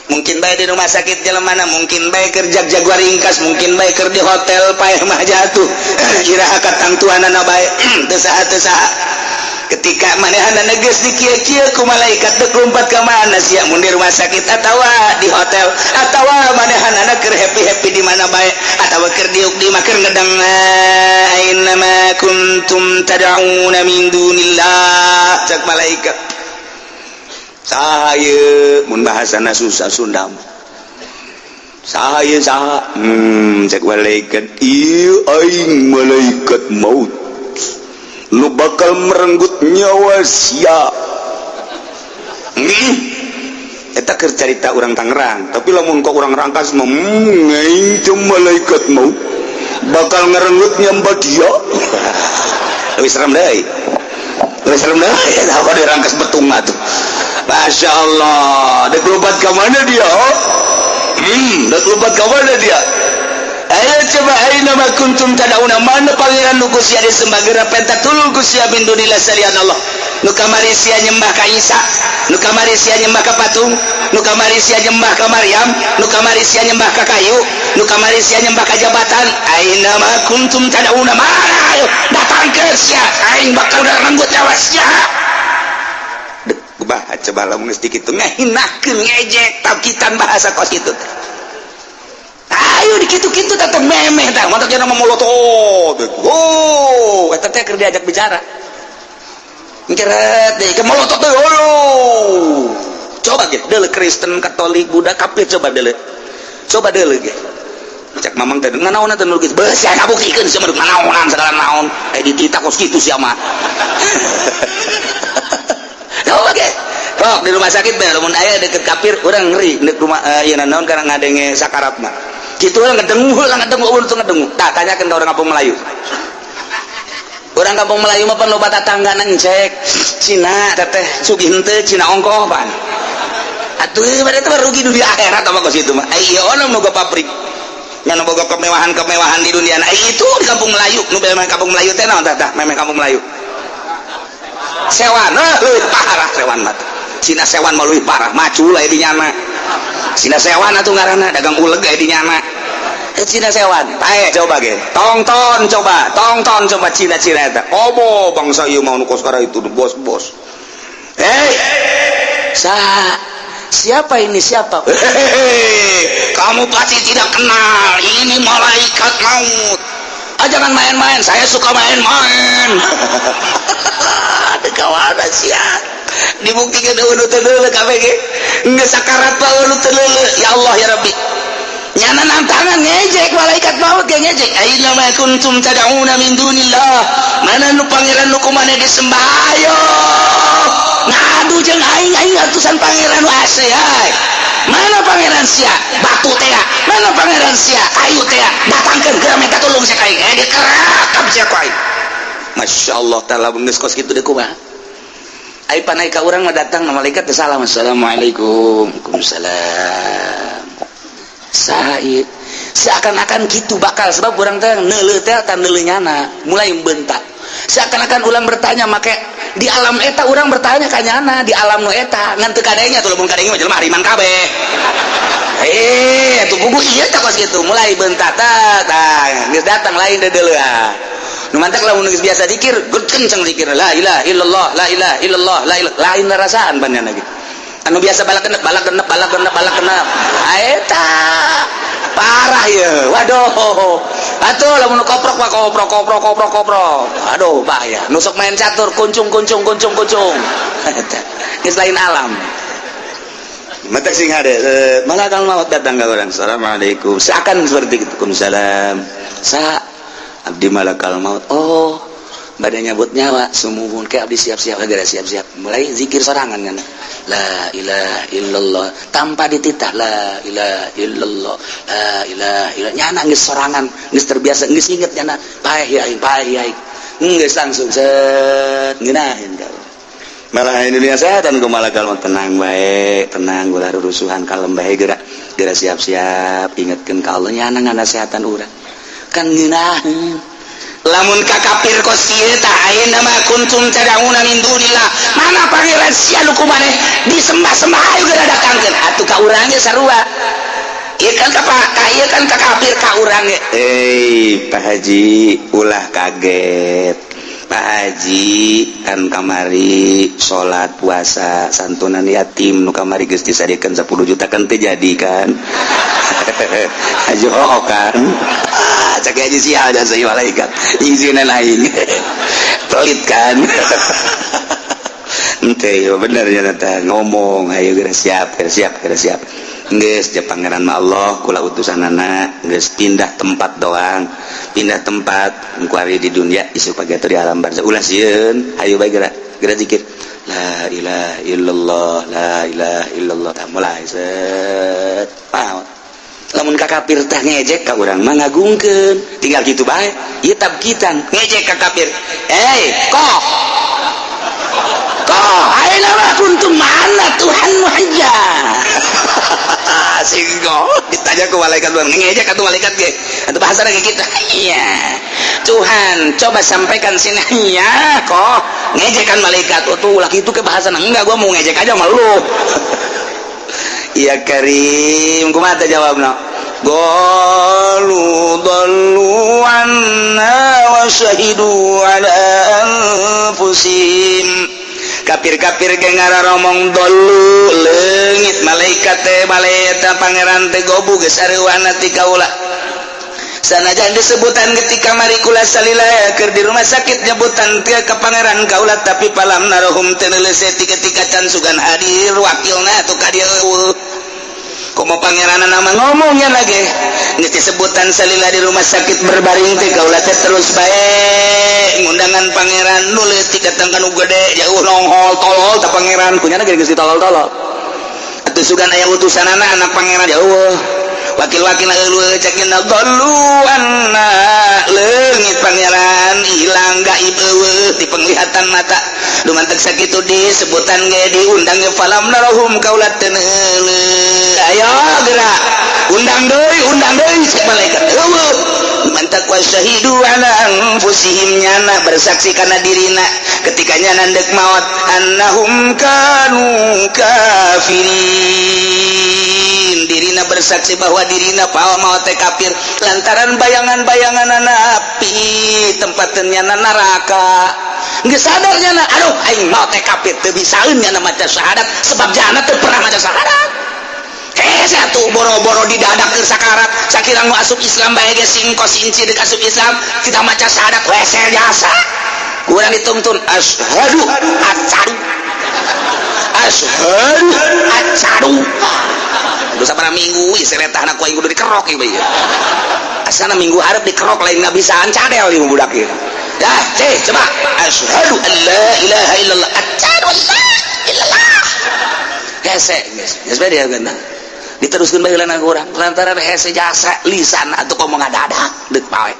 Mungkin bae di rumah sakit jelemana, mungkin bae keur jag-jaguar ringkas, mungkin bae keur di hotel paeh mah jatuh, iraha katangtuanana bae, teu saha teu saha. Ketika manehna geus dikieu-kieu ku malaikat, dek lompat ka mana sia, mun di rumah sakit atawa di hotel atawa manehanana keur happy-happy di mana bae atawa keur diuk di mah, keur ngedeng, aina ma kuntum tad'una min dunillah, cek malaikat, saha ieu? Mun bahasana susah Sunda mah, saha ieu, saha? Cek malaikat, ieu aing malaikat maut lu bakal merenggut nyawa sia. Eta keur carita urang Tangerang, tapi lamun kok urang Rangkas mah, aing teh malaikat maut bakal ngerenggut nyawa dia." Lebih serem deui, lebih serem deui apa di Rangkas Betung atuh. Masya Allah, dek lompat ke mana dia? Dek lompat ke mana dia? Ayo coba, aina ma kuntum tad'una, mana pangeran nu ku sia disembah? Geura penta tulung ku sia min dunillah, salian Allah. Nu kamari sia nyembah ka Isa, nu kamari sia nyembah ka patung, nu kamari sia nyembah ka Maryam, nu kamari sia nyembah ka kayu, nu kamari sia nyembah ka jabatan. Aina ma kuntum tad'una, mana? Ayo datang ke sia, aing bakal renggut nyawa sia. Bah, coba lamun geus dikitu ngahinakeun, ngejek taukitan bahasa kos kitu teh. Ayo dikitu-kitu tetep memeh tah, mantak jangan molotot. Oh, eta teh keur diajak bicara. Keret deh, ke molotot teh. Oh. Coba ge, deuleu Kristen, Katolik, Buddha, kafir, coba deuleu. Coba deuleu ge. Cek Mamang teh nganaonan teh nu geus beuh sia ngabuktikeun sia mah nganaonan segala naon. Eh, dititah kos kitu sia mah. Coba ge. Kok di rumah sakit bae lamun aya deket kafir urang ngeri dek rumah ieu naon karena ngadenge sakarat mah. Kitu urang ngedengu lah, ngedengu teu ngedengu. Tah, tanyakeun ka orang kampung Melayu. Orang kampung Melayu mah pan loba tatangga cek Cina teteh sugih henteu, Cina ongkoh pan. Atuh pada itu rugi dunia akhirat apa kos itu mah. Ai ieu ono boga pabrik. Nya boga kemewahan-kemewahan di dunia. Nah, itu di kampung Melayu, nu memang kampung Melayu teh naon tah, memang kampung Melayu. Sewan, eh, leuwih parah sewan mah. Cina sewan mah leuwih parah, macul aya di nyana. Cina sewan atuh ngaranna dagang uleg aya di nyana. Eh, Cina sewan, pae coba ge. Tongton coba, tongton coba Cina-Cina eta. Obo bangsa ieu mah nu kos itu bos-bos. Eh, sa siapa ini, siapa? Hehehe, kamu pasti tidak kenal. Ini malaikat maut. Ah, jangan main-main, saya suka main-main. Ada kawan sia. Dibuktikan eueuh teu deuleu kabeh ge. Geus sakarat pa eueuh teu deuleu. Ya Allah ya Rabbi. Nyana nantangan ngejek malaikat maut ge ngejek. Aina ma kuntum tad'una min dunillah. Mana nu pangeran nu kumaneh disembah, ayo. Ngadu jeung aing, aing atusan pangeran nu ase ai. Mana pangeran sia? Batu teh. Mana pangeran sia? Kayu teh. Datangkeun geura, minta tolong sia ka aing. Eh, dikerakap sia ku aing. Masya Allah ta'ala, geus kos kitu deui kumaha? Ai panai ka urang mah datang malaikat teh salam, assalamualaikum. Waalaikumsalam. Said seakan-akan gitu bakal sebab urang teh neuleuh teh tan neuleuh nyana mulai bentak, seakan-akan ulang bertanya make di alam eta, urang bertanya ka nyana di alam nu eta ngan teu kadenge atuh. Lamun kadenge mah jelema hariman kabeh. Eh, tuh buku ieu teh kos kitu mulai bentak tah tah geus datang lain deuleuh. Nu mantak lamun geus biasa zikir, kenceng zikir la ilaha illallah, la ilaha illallah, la ilaha, lain rasaan banyak lagi. Anu biasa balak genep, balak genep, balak genep, balak genep. Eta parah ya, waduh. Atuh lamun koprok mah koprok, koprok, koprok, koprok, aduh bahaya. Nusuk main catur, kuncung, kuncung, kuncung, kuncung. Eta geus lain alam. Mata sing ada malaikat maut datang ke orang, assalamualaikum, seakan seperti itu. Waalaikumsalam. Sa abdi malakal maut. Oh, badannya buat nyawa sumuhun kayak abdi siap-siap, agar siap-siap mulai zikir sorangan kan, la ilaha illallah, tanpa dititah, la ilaha illallah, la ilaha illallah. Nyana geus sorangan geus terbiasa, geus inget nyana, paeh ya aing, paeh ya aing, geus langsung set ngeunaheun. Malah ini dunia setan ku malakal maut, tenang bae, tenang, ulah rusuhan, kalem bae, gerak gerak, siap-siap, ingetkeun ka Allah. Nyana nganasehatan urang kan ngeunaheun. Lamun ka kafir kos kieu tah, aina ma kuntum tad'una min dunillah, mana pangeran sia nu kumaneh disembah-sembah, ayo geura datangkeun atuh. Ka urang ge sarua ieu kan, ka ka ieu kan ka kafir, ka urang ge, eh, Pak Haji, ulah kaget. Pak Haji kan kamari salat, puasa, santunan yatim nu kamari geus disadikeun 10 juta kan teu jadi kan? Haji, oh kan. Ah, cek aja sial jasa malaikat izinan aing pelit kan. Ente ya bener ya teh ngomong, ayo geura siap, geura siap, geura siap. Geus ja pangeran mah Allah, kula utusanana geus pindah tempat doang, pindah tempat kuari di dunia, isuk pagi di alam barzah. Ulah sieun, ayo bae geura geura zikir la ilaha illallah, la ilaha illallah. Tah, mulai set maot. Lamun ka kafir teh ngejek, ka urang mah ngagungkeun, tinggal kitu bae ieu tabkitan ngejek ka kafir. Eh, kok kok aina ma kuntum, mana Tuhanmu aja singgo ditanya ke malaikat, bang ngejek atau malaikat ge atau bahasa lagi kita, iya Tuhan coba sampaikan sini ya. Kok ngejek kan malaikat, oh tuh laki itu ke bahasa enggak, gua mau ngejek aja sama lu. Iya Karim, kumaha jawabna? Qalu dallu anna wa syahidu ala anfusihim. Kafir-kafir ge ngararomong dolu leungit malaikat teh, malaikat pangeran teh gobu geus areuwana ti kaula. Sanajan disebutan ketika mari kula salila keur di rumah sakit, nyebutan ke pangeran kaula, tapi falam narohum, teu ketika can sugan hadir wakilna atau ka dieu. Komo pangeran nama ngomongnya lagi geus disebutan salila di rumah sakit berbaring teh, kaula teh terus bae ngundangan pangeran. Nu leutik datang kanu gede, jauh nongol tolol tah pangeran kunyana geus ditolol-tolol atuh. Sugan aya utusan anak anak pangeran jauh, wakil-wakil eueuh. Cekina dhallu anna, leungit pangeran, hilang, gaib, eueuh di penglihatan mata. Lumantek sakitu disebutan ge, diundang ge, falam narahum, kaula teu. Ayo gerak, undang deui, undang deui, cek malaikat, eueuh. Mantak wa syahidu ala anfusihim, nyana bersaksi kana dirina ketika nyana ndek maot, annahum kanu kafirin. Dirina bersaksi bahwa dirina pawa maot teh kafir lantaran bayangan-bayangan api, tempat nyana neraka. Geus sadar nyana, aduh, aing maot teh kafir, teu bisaeun nyana maca syahadat sebab jana teu pernah maca syahadat. Hese atuh, boro-boro di dadak keur sakarat, sakira nu asup Islam bae ge singko singci deuk asup Islam kita maca syahadat hese jasa. Kurang dituntun asyhadu acadu, asyhadu acadu. Aduh, sabaraha minggu seretahna ku aing kudu dikerok ieu bae. Asana minggu hareup dikerok, lain ngabisaan cadel ieu budak ieu. Dah, ceh, coba asyhadu an la ilaha illallah, asyhadu an la illallah. Hese geus geus bae dia geuning diteruskeun bae heula urang lantaran hese jasa lisan atuh komo ngadadak deuk pawe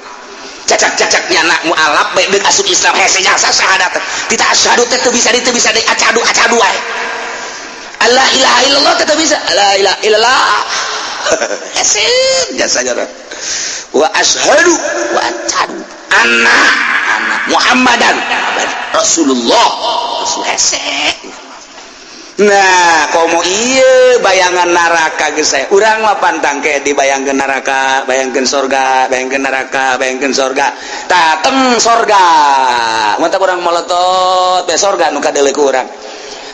cacak-cacak nyana mualaf bae deuk asup Islam, hese jasa syahadat. Kita asyhadu teh teu bisa, teu bisa, acadu acadu wae. La ilaha illallah teh teu bisa, la ilaha illallah hese jasa jasa. Wa asyhadu wa acadu anna anna Muhammadan Rasulullah, Rasul, hese. Nah, komo iya bayangan neraka geus saya. Urang mah pantang ke dibayangkeun neraka, bayangkeun sorga, bayangkeun neraka, bayangkeun sorga. Tah, teng sorga. Mantap urang molotot be sorga nu kadeuleu ku urang.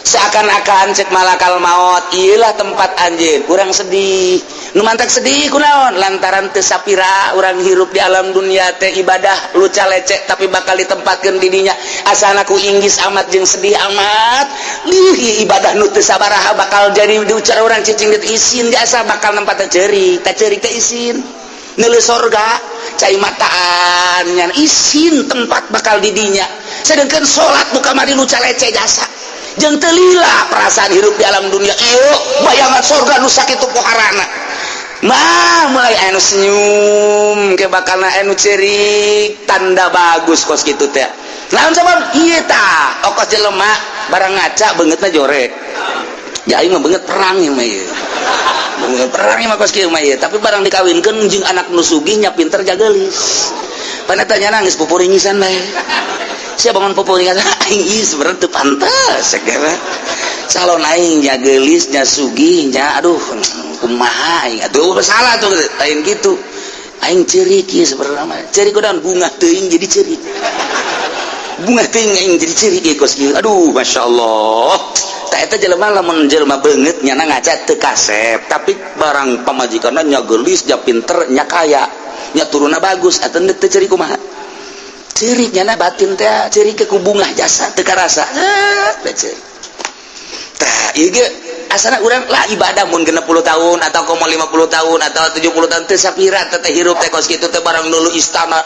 Seakan-akan cek malakal maut, iyalah tempat anjeun. Urang sedih. Nu mantak sedih kunaon? Lantaran teu sapira urang hirup di alam dunia teh ibadah luca lecek, tapi bakal ditempatkeun di dinya. Asana ku inggis amat jeung sedih amat. Lih, ibadah nu teu sabaraha bakal jadi diucar urang cicing di isin jasa bakal nempat ceurik. Tah, ceurik teh isin. Neuleuh sorga cai mataan nyan isin tempat bakal di dinya. Sedangkan salat nu kamari luca lecek jasa jeung teu lila perasaan hirup di alam dunia, ieu bayangan sorga nu sakitu poharana mah mulai anu senyum ke bakalna anu cerik, tanda bagus kos kitu teh. Naon sabab ieu tah okos jelema barang ngaca beungeutna jorek ya, aing mah beungeut perang ieu mah, ieu beungeut perang ieu mah kos kieu mah ieu. Tapi barang dikawinkeun jeung anak nu sugih nya pinter jageulis, paneta nya nangis pupuringisan bae. Sia bangun pupuringan aing ieu sebenarnya teu pantes segera calon aing nya geulis nya sugih nya, aduh, kumaha aing atuh, salah tuh lain gitu. Aing ceurik ieu sebenarnya mah, ceurik kunaon? Bunga teuing jadi ceurik, bunga teuing aing jadi ceurik ieu kos kieu. Aduh, masyaallah. Tah, eta jelema lamun jelema beungeut nyana ngaca teu kasep, tapi barang pamajikanna nya geulis nya pinter nya kaya nya turunna bagus atuh, teu ceurik kumaha? Ceurik nyana batin teh, ceurik ke ku bungah jasa teu karasa teh ceurik. Tah, ieu ge asana urang lah ibadah mun 60 tahun atau komo 50 tahun atau 70 tahun teu sapira teh hirup teh kos kitu teh. Barang dulu istana,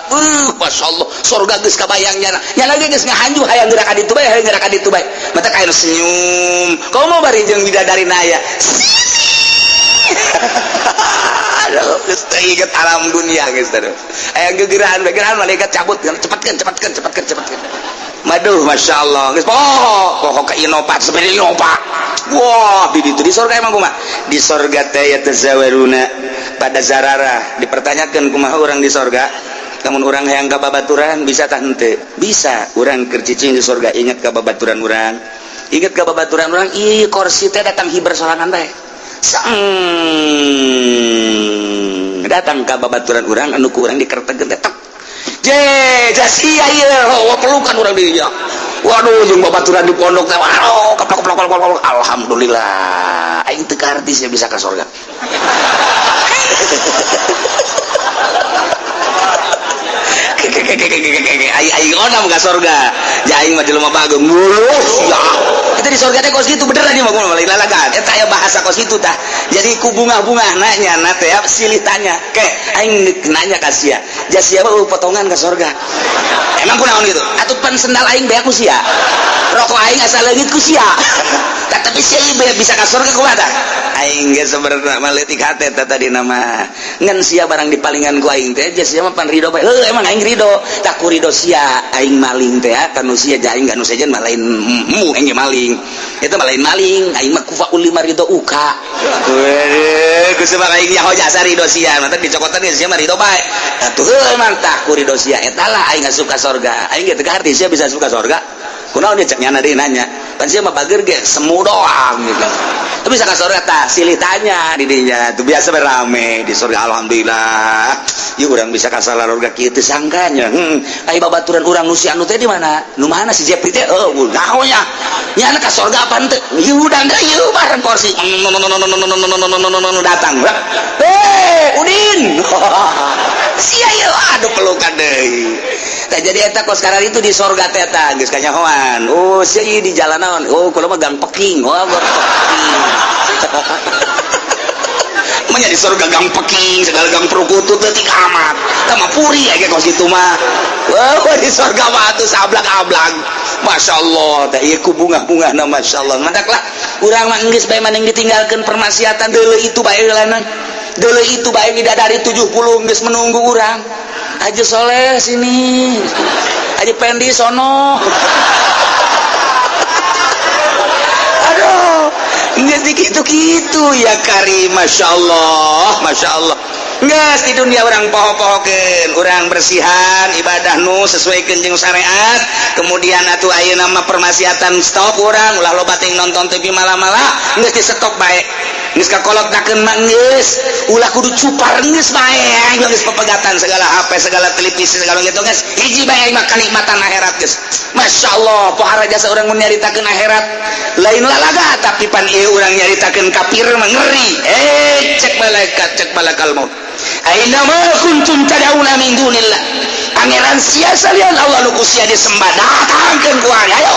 masyaallah, surga geus kabayang nyana, nya lagi geus ngahanju hayang geura ka ditu bae, hayang geura ka ditu bae. Mata kayak senyum komo bari jeung bidadari naya. Aduh, geus teu inget alam dunia geus terus. Aya gegeraan, gegeraan malaikat cabut, cepatkeun, cepatkeun, cepatkeun, cepatkeun. Maduh, masya Allah, geus poho, poho ke Innova, sepeda Innova. Wah, di ditu di surga emang kumaha? Di surga teh yatazawaruna pada zararah, dipertanyakan kumaha orang di surga. Namun orang hayang ka babaturan bisa tah henteu? Bisa. Urang keur cicing di surga inget ka babaturan urang. Inget ka babaturan urang, ih kursi teh datang hiber sorangan bae. Sang datang ka babaturan urang anu ku urang dikertekeun teh tek. Je, jasia ieu, wah, pelukan urang dirinya. Waduh, jeung babaturan di pondok teh, waduh, keplok keplok keplok keplok. Alhamdulillah, aing teu kaarti sia bisa ka surga. Aing aing onam ka sorga. Ja aing mah jelema bageung. Muluh sia. Itu di sorga teh kos kitu beneran ieu mah gua lain lalagan. Eta aya bahasa kos kitu tah. Jadi ku bunga-bunga nanya na teh silih tanya. Ke aing nanya ka sia. Ja sia mah potongan ka sorga. Emang kunaon gitu? Atuh pan sendal aing beak ku sia. Rokok aing asa leungit ku sia. Tah, tapi sia ieu bisa ka sorga kumaha tah? Aing ge sebenarnya mah leutik hate teh tadi nama. Ngan sia barang dipalingan ku aing teh ja sia mah pan ridho bae. Heuh, emang aing ridho. Tak ku ridho sia aing maling teh kanu sia ja aing ganu sejen mah lain mu aing ge maling. Eta mah lain maling, aing mah kufa ulima ridho uka. Wede, ku sebab aing nyaho jasa ridho sia, mantap dicokotan ge sia mah ridho bae. Atuh heuh emang tah ku ridho sia eta lah aing asup ka sorga. Aing ge teu kaharti sia bisa asup ka sorga. Kunaon dia cek nyana deui nanya. Pan sia mah bager ge semu doang gitu. Tapi bisa ka sorga tah silih tanya di dinya. Tuh biasa berame di sorga, alhamdulillah. Ieu urang bisa ka salarorga kieu teu sangkanya. Ai babaturan urang nu si anu teh di mana? Nu mana si Jepri teh? Oh, naon nya? Nyana ka sorga apa henteu? Ieu udah ieu bareng kursi datang. Eh, Udin. Sia ieu aduh pelukan deui. Tah jadi eta kos sekarang itu di sorga teh eta geus kanyahoan. Oh, sia ieu di jalan naon? Oh, kula mah gang peking. Oh, gang peking. Manya di surga gang peking segala gang perukutut leutik amat. Tah mah puri aya kos kitu mah. Wah, di surga mah atuh sablak-ablang. Masya Allah, teh ieu ku bunga-bungahna, Masya Allah. Mantaklah urang mah geus bae maneh ditinggalkeun permaksiatan deuleu itu bae heulana. Deuleu itu bae bidadari 70 geus menunggu urang. Haji Soleh sini. Haji Pendi sono. Aduh, geus dikitu-kitu ya kari, Masya Allah, Masya Allah. Geus di dunia orang poho-pohokeun, urang bersihan ibadah nu sesuai jeung syariat. Kemudian atuh ayeuna mah permaksiatan stop urang, ulah loba teuing nonton TV malam-malam, geus di stop bae. Geus kakolot-dakeun mah geus, ulah kudu cupar geus bae, geus pepegatan segala HP, segala televisi, segala gitu geus. Hiji bae aing mah kanikmatan akhirat geus. Masya Allah, pohara jasa urang mun nyaritakeun akhirat. Lain lalaga tapi pan ieu urang nyaritakeun kafir mah ngeri. Eh, cek malaikat, cek malakal maut. Aina ma kuntum tad'una min dunillah. Pangeran sia salian Allah nu ku sia disembah datangkeun ku aing. Ayo.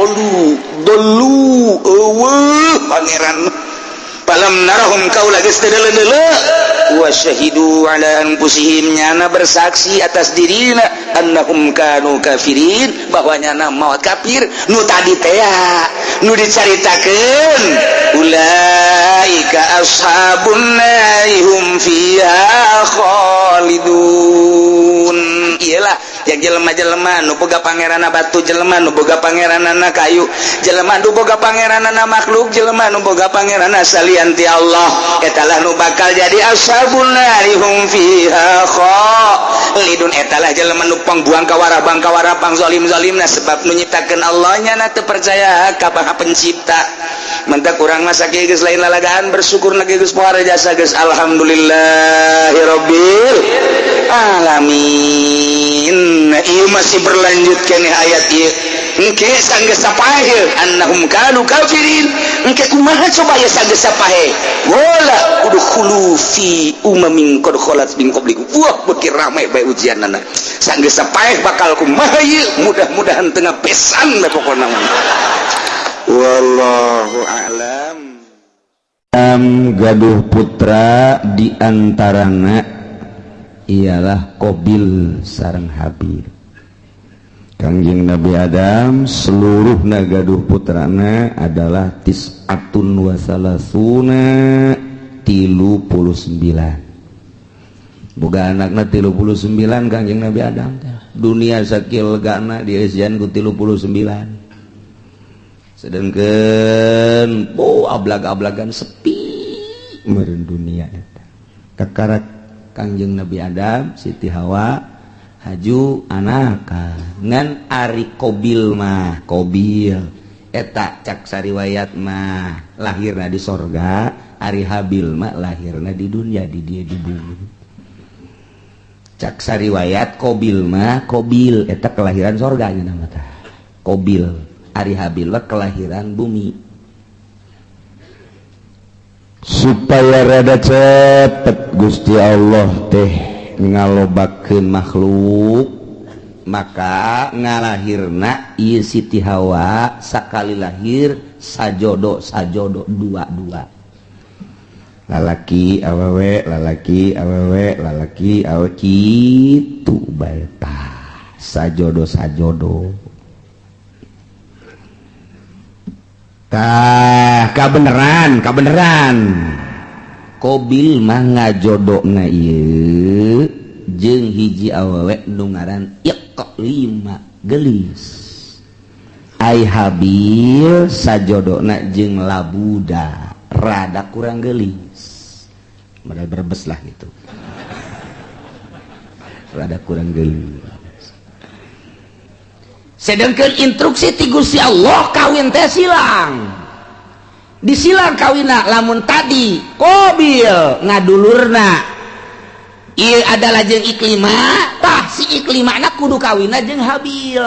Olu dolu eueuh pangeran. Falam narahum kaula geus teu deuleu-deuleu wa syahidu ala anfusihim nyana bersaksi atas dirina annahum kanu kafirin bahwa nyana maut kafir nu tadi teh nu dicaritakeun ulaika ashabun nari hum fiha khalidun. Iyalah yang jelema-jelema nu boga pangeranna batu, jelema nu boga pangeranna kayu, jelema nu boga pangeranna makhluk, jelema nu boga pangeranna salian ti Allah, eta lah nu bakal jadi ashabun nari hum fiha khalidun. Eta lah jelema nu pangbuang kawara bang kawara pang zalim-zalimna sebab nu nyiptakeun Allah nya teu percaya ka Maha Pencipta. Mentak urang mah sakieu geus lain lalagaan bersyukur na geus pohara jasa geus alhamdulillahirabbil alamin. Ieu masih berlanjut keneh ayat ieu. Engke sanggeus sapaeh annahum kanu kafirin. Engke kumaha coba ya sanggeus sapaeh. Wala udkhulu fi umamin qad khalat min qablikum. Wah, beuki rame bae ujianana. Sanggeus sapaeh bakal kumaha ieu? Mudah-mudahan tengah besan bae pokona mah. Wallahu a'lam. Gaduh putra diantarana ialah Qobil sareng Habil. Kangjeng Nabi Adam seluruh gaduh putrana adalah tis'atun wasalasuna 39. Boga anakna 39 Kangjeng Nabi Adam teh. Dunia sakieu legana dieusian ku 39. Sedangkan oh ablag-ablagan sepi meureun dunia eta. Kakarak Kangjeng Nabi Adam, Siti Hawa haju anaka ngan ari Qobil mah, Qobil eta cak sariwayat mah lahirna di sorga, ari Habil mah lahirna di dunia, di dia di bumi. Cak sariwayat Qobil mah, Qobil eta kelahiran sorga nya nama tah Qobil, ari Habil mah kelahiran bumi. Supaya rada cepet Gusti Allah teh ngalobakeun makhluk. Maka ngalahirna ieu Siti Hawa sakali lahir sajodo sajodo, dua-dua, lalaki awewe, lalaki awewe, lalaki awewe, kitu bae tah, sajodo sajodo. Tah, kabeneran kabeneran Kobil mah ngajodona ieu jeung hiji awewe nu ngaran Iqlima, gelis. Ai Habil sajodona jeung Labuda, rada kurang gelis, modal Brebes lah gitu, rada kurang gelis. Sedangkan instruksi ti Gusti Allah kawin teh silang, disilang kawina. Lamun tadi Kobil ngadulurna ieu adalah jeung Iklima, tah si Iklima na kudu kawina jeung Habil.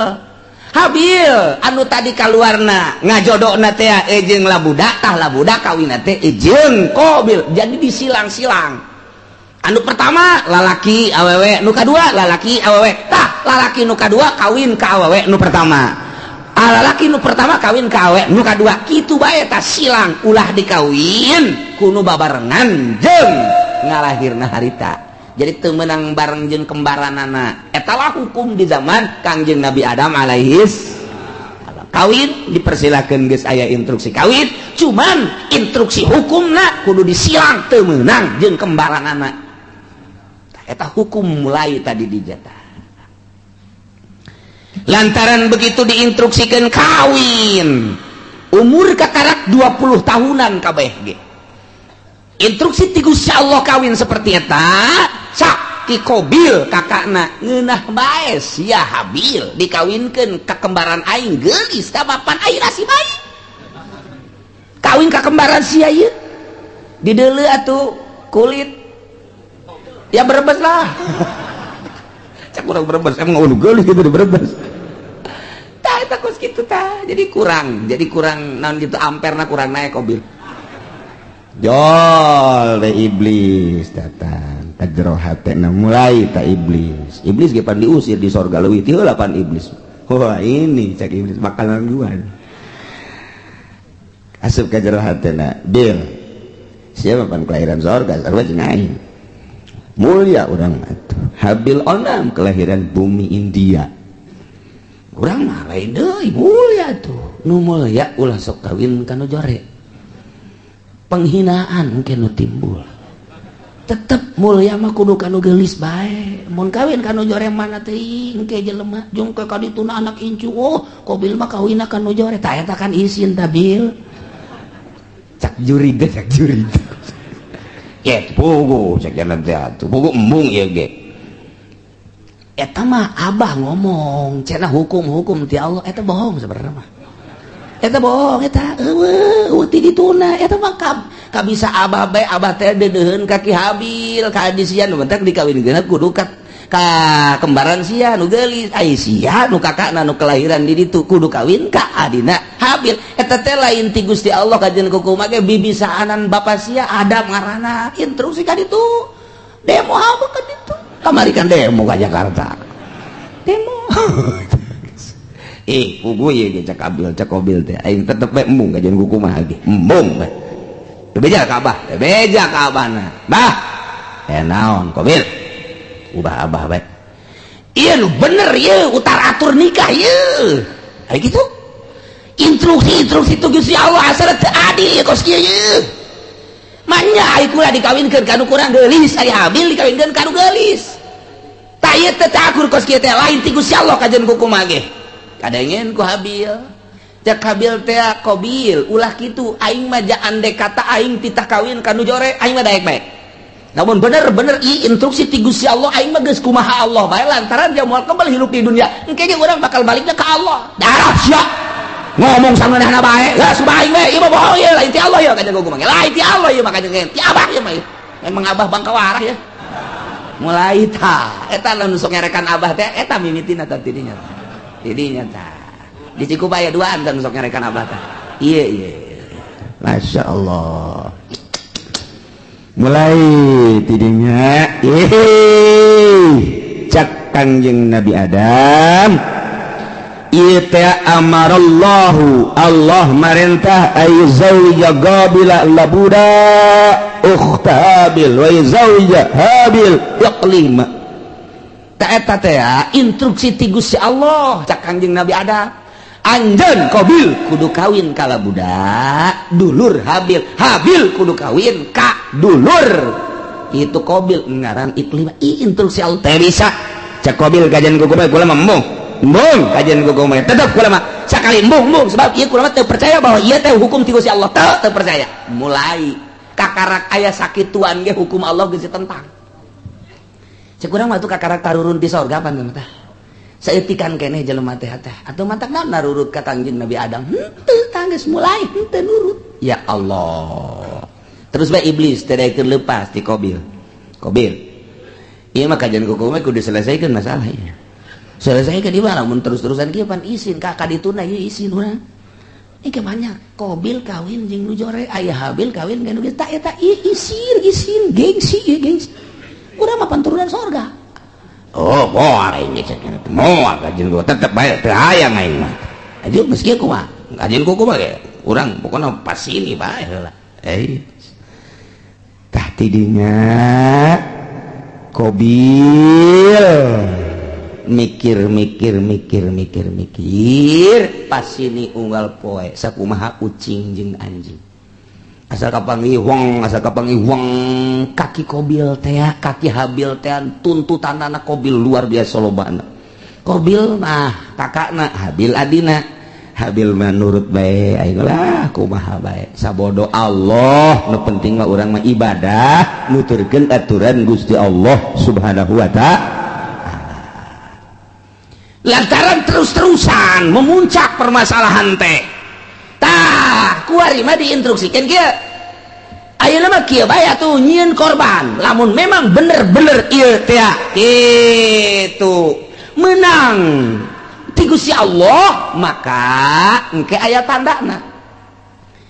Habil anu tadi kaluarna ngajodokna teh jeung Labuda, tah Labuda kawina teh jeung Kobil. Jadi disilang-silang, anu pertama lalaki awewe, nu kadua lalaki awewe. Tah, lalaki nu kadua kawin ka awewe nu pertama, ah, lalaki nu pertama kawin ka awewe nu kadua, kitu bae. Tah, silang, ulah dikawin ku nu babarengan jeung ngalahirna harita, jadi teu meunang bareng jeung kembaranana. Eta lah hukum di zaman Kangjeng Nabi Adam alaihis. Kawin dipersilakan, geus aya instruksi kawin, cuman instruksi hukumna kudu disilang, teu meunang jeung kembaranana. Eta hukum mulai tadi dijatah. Lantaran begitu diinstruksikan kawin, umur kakarak 20 tahunan kabeh ge. Instruksi ti Gusti Allah kawin seperti eta, sak ti Kobil kakakna ngeunah bae sia Habil dikawinkeun ka kembaran aing, geulis ka bapan aing nasi bae. Kawin ka kembaran sia ieu. Dideuleu atuh kulit ya Brebes lah, cek urang Brebes emang ulu geulis gitu di Brebes. Tah, eta kos kitu tah. Jadi kurang naon gitu, amperna kurang naik. Kobil jol deh, iblis datang ka jero hatena, mulai tak iblis. Iblis ge pan diusir di sorga, leuwih ti heula pan iblis. Wah, ini cek iblis makanan gua. Asup ka jero hatena, "Bil, siapa pan kelahiran sorga, sarua jeung aing, mulia urang atuh. Habil onam kelahiran bumi India, urang mah lain deui, mulia tuh." Nu mulia ulah sok kawin kanu jore, penghinaan mungkin nu timbul. Tetep mulia mah kudu kanu geulis bae. Mun kawin kanu jore mana teuing ke jelema jung ke kadituna anak incu, "Oh, Kobil mah kawinna kanu jore." Tah, eta kan isin ta, Bil. Cak jurig teh, cak jurig ya, pugu cek jalan teh atuh, pugu embung ieu ge. Eta mah abah ngomong cenah hukum-hukum ti Allah, eta bohong sebenarnya mah. Eta bohong eta, eueuh ti dituna eta mah. Kabisa abah bae, abah teh deudeuheun ka Ki Habil ka adi sia nu bentak dikawinkeun kudu ka kembaran sia nu geulis. Ai sia nu kakakna nu kelahiran di ditu kudu kawin ka adina Habil. Eta teh lain ti Gusti Allah kajian kumaha ge, bibisaanan bapa sia Adam ngaranna, instruksi ka ditu. Demo apa ka ditu kamari kan, demo ka Jakarta, demo. Eh, pugu ieu ge cak Abil, cak Kobil teh, aing tetep bae embung kajian kumaha ge, embung bae. Beja ka abah, beja ka abahna. "Bah, eh, naon Kobil?" "Ubah abah bae. Ieu nu bener ieu utar atur nikah ieu." Kayak gitu. Instruksi instruksi itu Gusti Allah asal teu adil ieu kos kieu ieu. Manya ai kula dikawinkeun ka nu kurang geulis, ai Habil dikawinkeun ka nu geulis. Tah, ieu teh teu akur kos kieu teh, lain ti Gusti Allah kajian kumaha ge. Kadengen ku Habil. Cek Habil teh, "Kobil, ulah kitu, aing mah andek kata aing titah kawin ka nu jore, aing mah daek bae. Namun bener-bener i instruksi ti Gusti Allah, aing mah geus kumaha Allah bae, lantaran dia moal kembali hidup di dunia. Engke ge urang bakal baliknya ke Allah." "Darah sia. Ngomong sangeunahna bae. Lah, sumpah aing we, ieu mah bohong ieu, lain ti Allah ieu," kajian kumaha. "Lain ti Allah ieu mah," kajian, "ti abah ieu mah. Emang abah bangka warah ya." Mulai tah, eta nu sok ngerekan abah teh eta mimitina tah tidinya. Tidinya tah. Di Cikupa aya duaan tah nu sok ngerekan abah tah. Iya. Masya Allah. Mulai tidinya, ih, cak. Kangjeng Nabi Adam, ieu teh amarallahu, Allah marentah, ay zawja Qabila labuda ukhta Habil wa zawja Habil Iqlima. Ta eta teh instruksi ti Gusti Allah. Cak Kangjeng Nabi Adam, anjeun Qabil kudu kawin ka budak dulur Habil, Habil kudu kawin ka dulur itu Qabil ngaran Iqlima. I instruksi Allah teh bisa. Cak Qabil, kajian ku kula mah embung embung, kajian ku mah tetep kula mah sakali embung embung, sebab ieu kula mah teu percaya bahwa ieu teh hukum ti Gusti Allah, teu teu percaya. Mulai kakarak aya sakituan ge hukum Allah geus tentang. Cek urang mah tuh kakarak tarurun ti sorga pan tah saeutikan keneh jelema teh teh atuh, mantak naon narurut ka Kangjeng Nabi Adam? Henteu, tanggeus mulai henteu nurut. Ya Allah, terus bae iblis teh daekeun lepas ti Qabil. Qabil, ieu mah kajian kuku mah kudu diselesaikan masalah ieu. Selesaikan di mana? Mun terus-terusan kieu pan isin ka kadituna ieu, isin urang. Ini banyak Qabil kawin jeung nu jore, aya Habil kawin jeung nu geus tak eta isin isin, gengsi ieu, gengsi. Urang mah pan turunan sorga. Oh, moal aing cek, moal kajian gua tetep bae teu hayang aing mah. Aja geus kieu kumaha? Kajian kuku mah ge urang pokona pas ini bae heula. Eh. Tah, tidinya Qabil mikir mikir mikir mikir mikir, pas ini unggal poe sakumaha ucing jeung anjing asal kapanggih wong, asal kapanggih wong. Kaki Qabil teh, kaki Habil teh, tuntutan anak Qabil luar biasa lobana. Qabil mah kakakna, Habil adina. Habil mah nurut bae, aing lah kumaha bae, sabodo Allah, nu penting mah urang mah ibadah nuturkeun aturan Gusti Allah Subhanahu wa Ta'ala. Lantaran terus-terusan memuncak permasalahan teh, tah kuari mah diinstruksikan kieu. Ayeuna mah kieu bae atuh, nyieun korban. Lamun memang bener-bener ieu teh kitu menang ti Gusti Allah, maka engke aya tandana.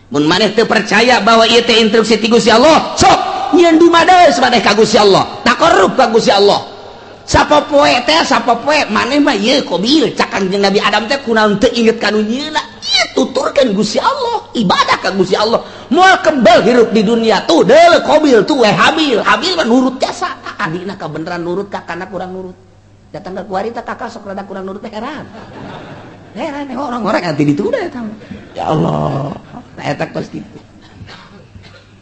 Mun maneh teu percaya bahwa ieu teh instruksi ti Gusti Allah, sok nyieun dumadeus maneh ka Gusti Allah, taqarrub ka Gusti Allah sapopoe teh, sapopoe maneh mah ieu Qabil. Cak Kangjeng Nabi Adam teh, kunaon teu inget ka nu nyieuna? Ieu tuturkeun Gusti Allah, ibadah ka Gusti Allah, moal kebel hirup di dunia. Tuh deuleu Qabil, tuh we Habil. Habil mah nurut jasa. Adina kabeneran nurut, kakana kurang nurut. Datang ke kuari teh kakak sok rada kurang nurut teh, heran heran orang-orang nanti ditunda eta. Ya Allah, nah eta kos kitu.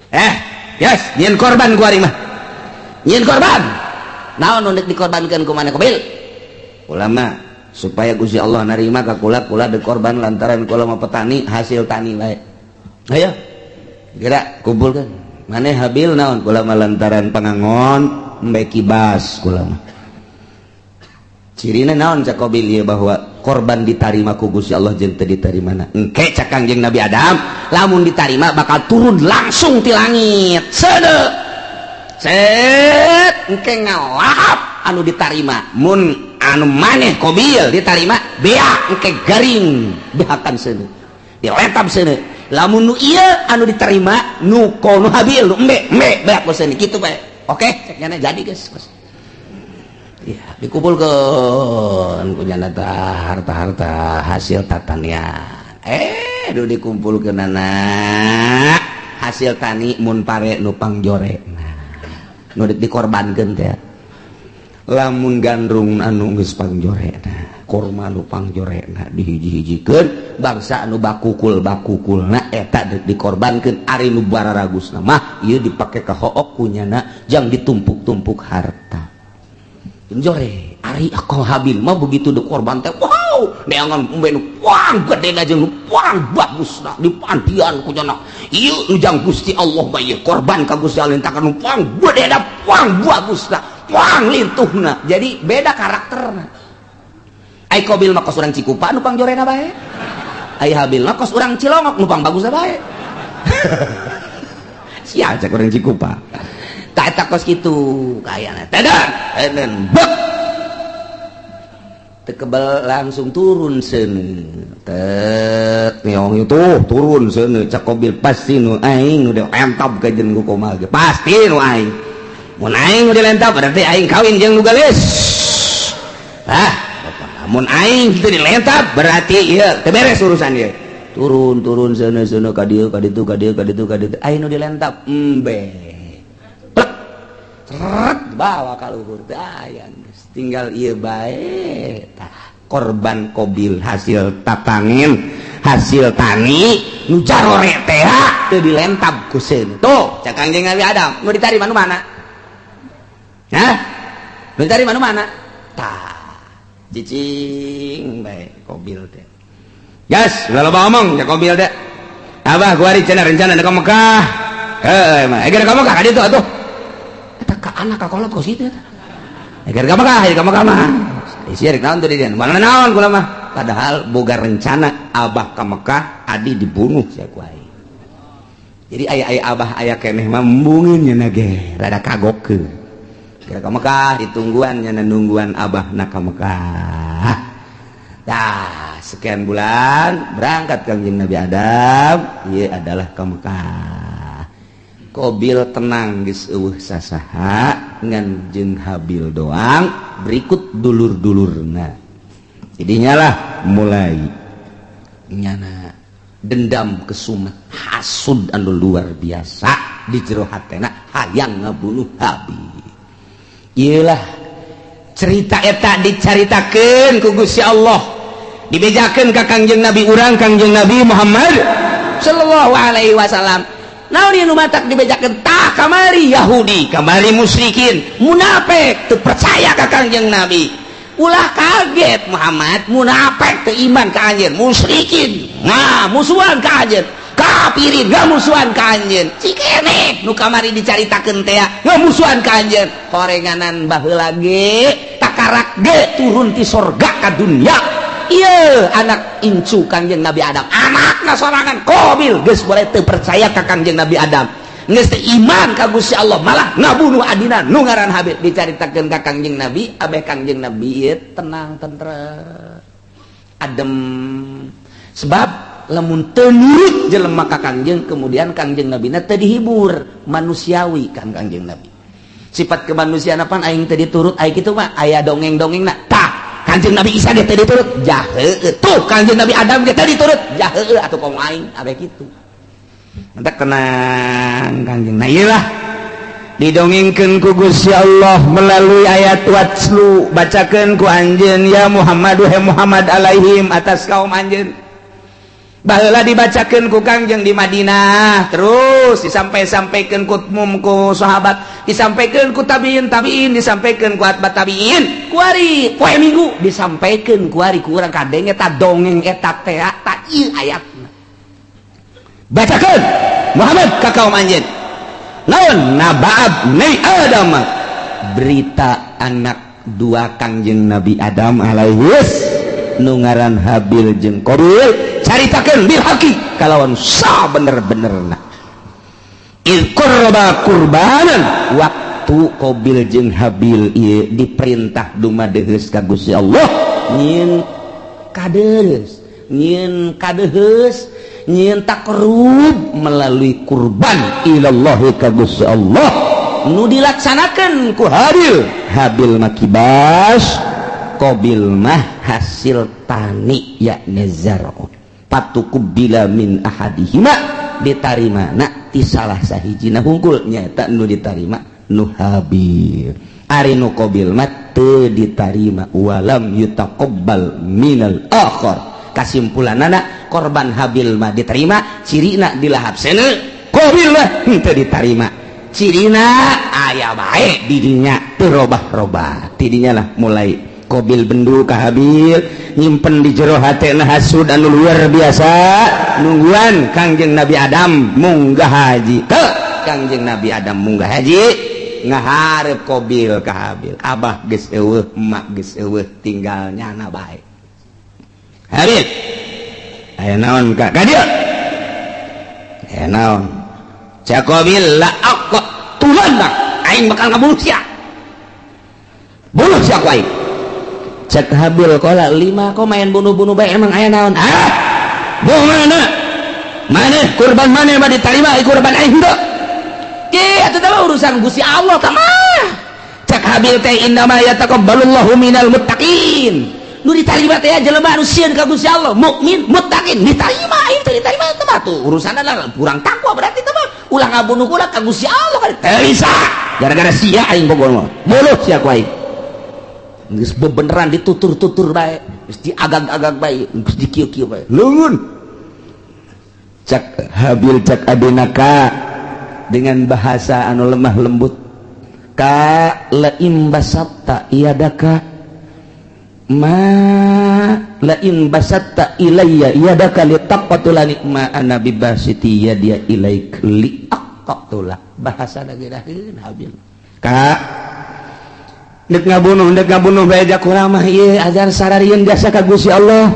Eh, yes, nyieun korban kuari mah, nyieun korban. Naon nu dikorbankeun ku maneh, Qabil? Ulama supaya Gusti Allah narima ka kula, kula dikorban lantaran kula mah petani, hasil tani bae. Ayo gerak kumpulkan. Maneh Habil naon? Kula mah lantaran pangangon, embe kibas kula mah. Cirina naon cak Qabil ieu bahwa korban ditarima ku Gusti Allah jeung teu ditarimana? Engke cak Kangjeng Nabi Adam, lamun ditarima bakal turun langsung ti langit seuneu set, engke ngalahap anu ditarima. Mun anu maneh Qabil ditarima, beak engke garing beakan seuneu, diletap seuneu. Lamun nu ieu anu diterima nu nu Habil, nu embe embe, beak ku seuneu. Kitu bae. Oke, cek nyana, jadi geus. Ya, dikumpulkan punya harta-harta hasil tatanian. Eh, duh, dikumpulkan anak hasil tani, mun pare nu pangjore. Nah, nu dikorbankeun teh lamun gandrung anu geus pangjorena, korma nu pangjorena dihiji-hijikeun, bangsa anu bakukul bakukulna eta dikorbankeun. Ari nu bararagusna mah ieu dipake ka hook kunyana jang ditumpuk-tumpuk harta jore. Ari ako Habil mah begitu dikorban teh, wow, neangan embe nu pang gede jeung nu pang bagusna dipandian kunyana. Ieu nu jang Gusti Allah mah, ieu korban ka Gusti Allah takan nu pang gede da, pang bagusna, pang lintuhna. Jadi beda karakterna. Ai Qabil mah kos urang Cikupa nu pang jorena bae, ai Habil mah kos urang Cilongok nu pang bagusna bae. Sia cek urang Cikupa tak eta kos kitu kayana. Tedan eden bek tekebel, langsung turun seuneu tet ngeong itu turun seuneu. Cak Qabil, pasti nu aing nu dilentap ka jeung komal ge, pasti nu aing. Mun aing nu dilentap berarti aing kawin jeung nu geulis. Ah, lamun aing kitu dilentab berarti ieu teu beres urusan ieu. Turun turun seuneu seuneu ka dieu ka ditu ka dieu ka ditu ka ditu. Aing nu dilentab embe. Plek. Seret bawa ka luhur teh aya geus tinggal ieu bae. Tah, korban Kobil hasil tatangin hasil tani nu carore teh teu dilentab ku seuneu. Tuh, cak Kangjeng Nabi Adam, nu ditarima nu mana? Hah? Nu ditarima nu mana? Tah, cicing bae Kobil teh. Gas, ulah loba omong cak Kobil teh. Abah kuari cenah rencana ka Mekah. Heuh, mah. Eger ka Mekah ka ditu atuh. Eta ka anak ka kolot kos kitu eta. Eger ka Mekah, ka Mekah mah. Sia rek naon teu di dieu? Mana naon kula mah. Padahal boga rencana abah ka Mekah, adi dibunuh sia ku aing. Jadi aya-aya abah aya keneh mah embungeun nya ge rada kagokkeun. Kira ka Mekah ditungguan nya nungguan abah na ka Mekah. Dah, sekian bulan berangkat Kangjeng Nabi Adam, ieu adalah ka Mekah. Kobil tenang geus eueuh sasaha ngan jeung Habil doang berikut dulur-dulurna. Jadinya lah mulai nyana dendam kesumat hasud anu luar biasa di jero hatena hayang ngabunuh Habil. Iyalah cerita eta dicaritakeun ku Gusti Allah, dibejakeun ka Kangjeng Nabi urang, Kangjeng Nabi Muhammad sallallahu alaihi wasallam. Naon ieu nu matak dibejakeun? Tah, kamari Yahudi, kamari musyrikin, munafik teu percaya ka Kangjeng Nabi. Ulah kaget Muhammad, munafik teu iman ka anjeun, musyrikin nah musuhan ka anjeun, kafirin ngamusuhan ka anjeun, cikene nu kamari dicaritakeun teh ngamusuhan ka anjeun. Horenganan baheula ge takarak ge turun ti sorga ka dunya. Ieu anak incu Kangjeng Nabi Adam, anakna sorangan Qabil geus boleh teu percaya ka Kangjeng Nabi Adam, geus teu iman ka Gusti Allah, malah ngabunuh adina nu ngaran Habil. Dicaritakeun ka Kangjeng Nabi, abeh Kangjeng Nabi ieu tenang, tentrem, adem, sebab lamun teu nurut jelema ka Kangjeng, kemudian Kangjeng Nabi na teu dihibur manusiawi kan Kangjeng Nabi. Sifat kemanusiaan apaan aing teu diturut aing kitu mah aya dongeng-dongeng na. Tah, Kangjeng Nabi Isa ge teu diturut jahe, tuh Kangjeng Nabi Adam ge teu diturut jahe atuh komo aing abe kitu. Mantap tenang Kangjeng. Nah, iyalah didongengkeun ku Gusti Allah melalui ayat watslu, bacakeun ku anjeun ya Muhammad, he Muhammad, alaihim atas kaum anjeun. Baheula dibacakeun ku Kangjeng di Madinah, terus disampai-sampaikeun ku umum, ku sahabat, disampaikeun ku tabiin tabiin, disampaikeun ku atba tabiin, kuari poe Minggu disampaikeun kuari ku urang kadenge eta dongeng eta teh. Ta ieu ayatna, bacakeun Muhammad ka kaum anjeun. Naon? Naba'ab nei Adam, berita anak dua Kangjeng Nabi Adam alaihis nu ngaran Habil jeung Qabil, caritakeun bil haqi kalawan sa bener-benerna. Id qurba kurbanan, waktu Qabil jeung Habil ieu diperintah dumadeheus ka Gusti Allah, nyieun kadeus, nyieun kadeheus, nyieun takrub melalui kurban ilallahi ka Gusti Allah nu dilaksanakan ku Habil. Habil mah kibas, Qabil mah hasil tani, yakni zar'un. Fatuqubbila min ahadihima, ditarima na ti salah sahijina hungkul, nyaeta nu ditarima nu Habil. Ari nu Qabil mah teu ditarima, walam yutaqabbal minal akhar. Kasimpulanana, korban Habil mah diterima, cirina dilahap seuneu. Qabil mah henteu ditarima, cirina aya bae didinya, teu robah-robah. Tidinya lah mulai Qabil bendu ka Habil, nyimpen di jero hatena hasud anu luar biasa, nungguan Kangjeng Nabi Adam munggah haji. Ke Kangjeng Nabi Adam munggah haji, ngaharep Qabil ka Habil, abah geus eueuh, emak geus eueuh, tinggal nyana bae. Habil, aya naon ka ka dieu? Aya naon? Cak Qabil, la aqtulannak, aing bakal ngabunuh sia, bunuh sia ku aing. Cek Habil, qala lima, kok main bunuh-bunuh bae, emang aya naon? Ah, bohong. Mana mana kurban mana mah diterima, kurban aing henteu. Ih, atuh mah urusan Gusti Allah tah mah. Cak Habil teh, innama yataqabbalullahu minal muttaqin. Nu ditarima teh jelema anu sieun ka Gusti Allah, mukmin, muttaqin ditarima. Itu ditarima teh mah tuh urusan adalah kurang takwa. Berarti teh mah ulah ngabunuh kula ka Gusti Allah kan teu bisa. Gara-gara sia aing pokona mah mulut sia ku aing. Geus bebeneran ditutur-tutur bae, geus diagag-agag bae, geus dikieu-kieu bae. Leungeun cak Habil, cak adina ka dengan bahasa anu lemah lembut, ka laim basatta yadaka ma lain basatta ilayya yadaka litaqtulani ma ana bibasiti yadiya ilaik li aqtula. Bahasa geuraheun Habil ka dek ngabunuh bae ja kula mah ieu ajar sararieun jasa ka Gusti Allah.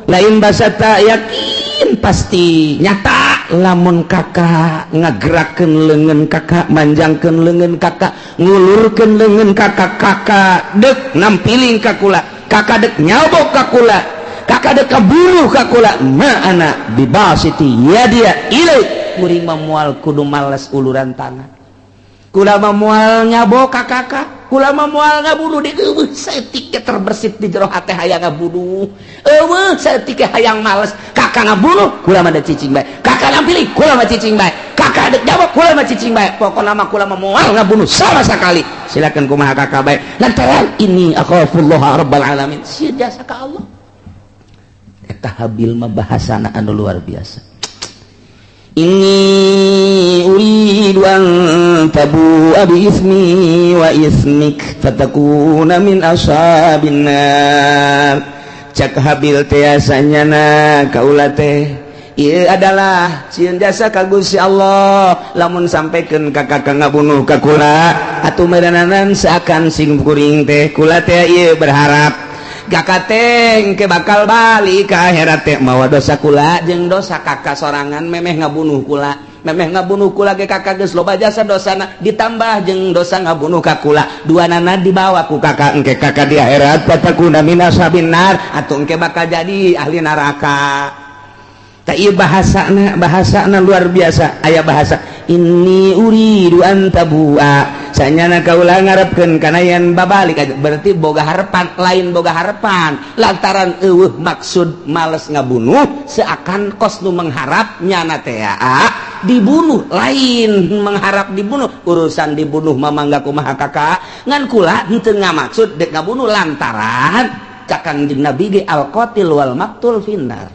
Lain basatta, yakin pasti nyata lamun kakak ngagerakeun leungeun kakak, manjangkeun leungeun kakak, ngulurkeun leungeun kakak, kakak dek nampiling ka kula, kakak dek nyabok ka kula, kakak dek kabunuh ka kula, ma ana bibasiti yadiya ilaik, kuring mah moal kudu males uluran tangan, kula mah moal nyabok ka kakak, kula mah moal ngabunuh. Di eueuh saeutik terbersit di jero hate hayang ngabunuh, eueuh saeutik hayang males. Kakak ngabunuh kula mah da cicing bae, kakak nampiling kula mah cicing bae, kakak dek jawab kula mah cicing bae. Pokona mah kula mah moal ngabunuh sama sekali. Silakan kumaha kakak bae, lantaran ini akhafullah rabbal alamin, sieun jasa ka Allah. Eta Habil mah bahasana anu luar biasa. Inni uridu an tabu'a bi ismi wa ismik fatakuna min ashabin nar. Cak Habil teh na kaula teh ieu adalah sieun jasa ka Gusti Allah. Lamun sampaikan ka kakak ngabunuh ka kula atuh merenanan seakan sing kuring teh kula teh ieu berharap kakak teh ke bakal balik ke akhirat teh mawa dosa kula jeung dosa kakak sorangan. Memeh ngabunuh kula, memeh ngabunuh kula ge kakak geus loba jasa dosana, ditambah jeung dosa ngabunuh ka kula, dua nana dibawa ku kakak. Engke kakak di akhirat fatakuna min ashabin nar, atuh engke bakal jadi ahli neraka. Tak ieu bahasana, bahasana luar biasa. Aya bahasa inni uridu an tabua, sanyana kaula ngarepkeun kana yen babalik aja. Berarti boga harapan, lain boga harapan lantaran eueuh maksud males ngabunuh, seakan kos nu mengharap nyana teh dibunuh. Lain mengharap dibunuh, urusan dibunuh mamangga kumaha kakak, ngan kula henteu ngamaksud dek ngabunuh lantaran cak Kangjeng Nabi ge al qatil wal maktul finnar,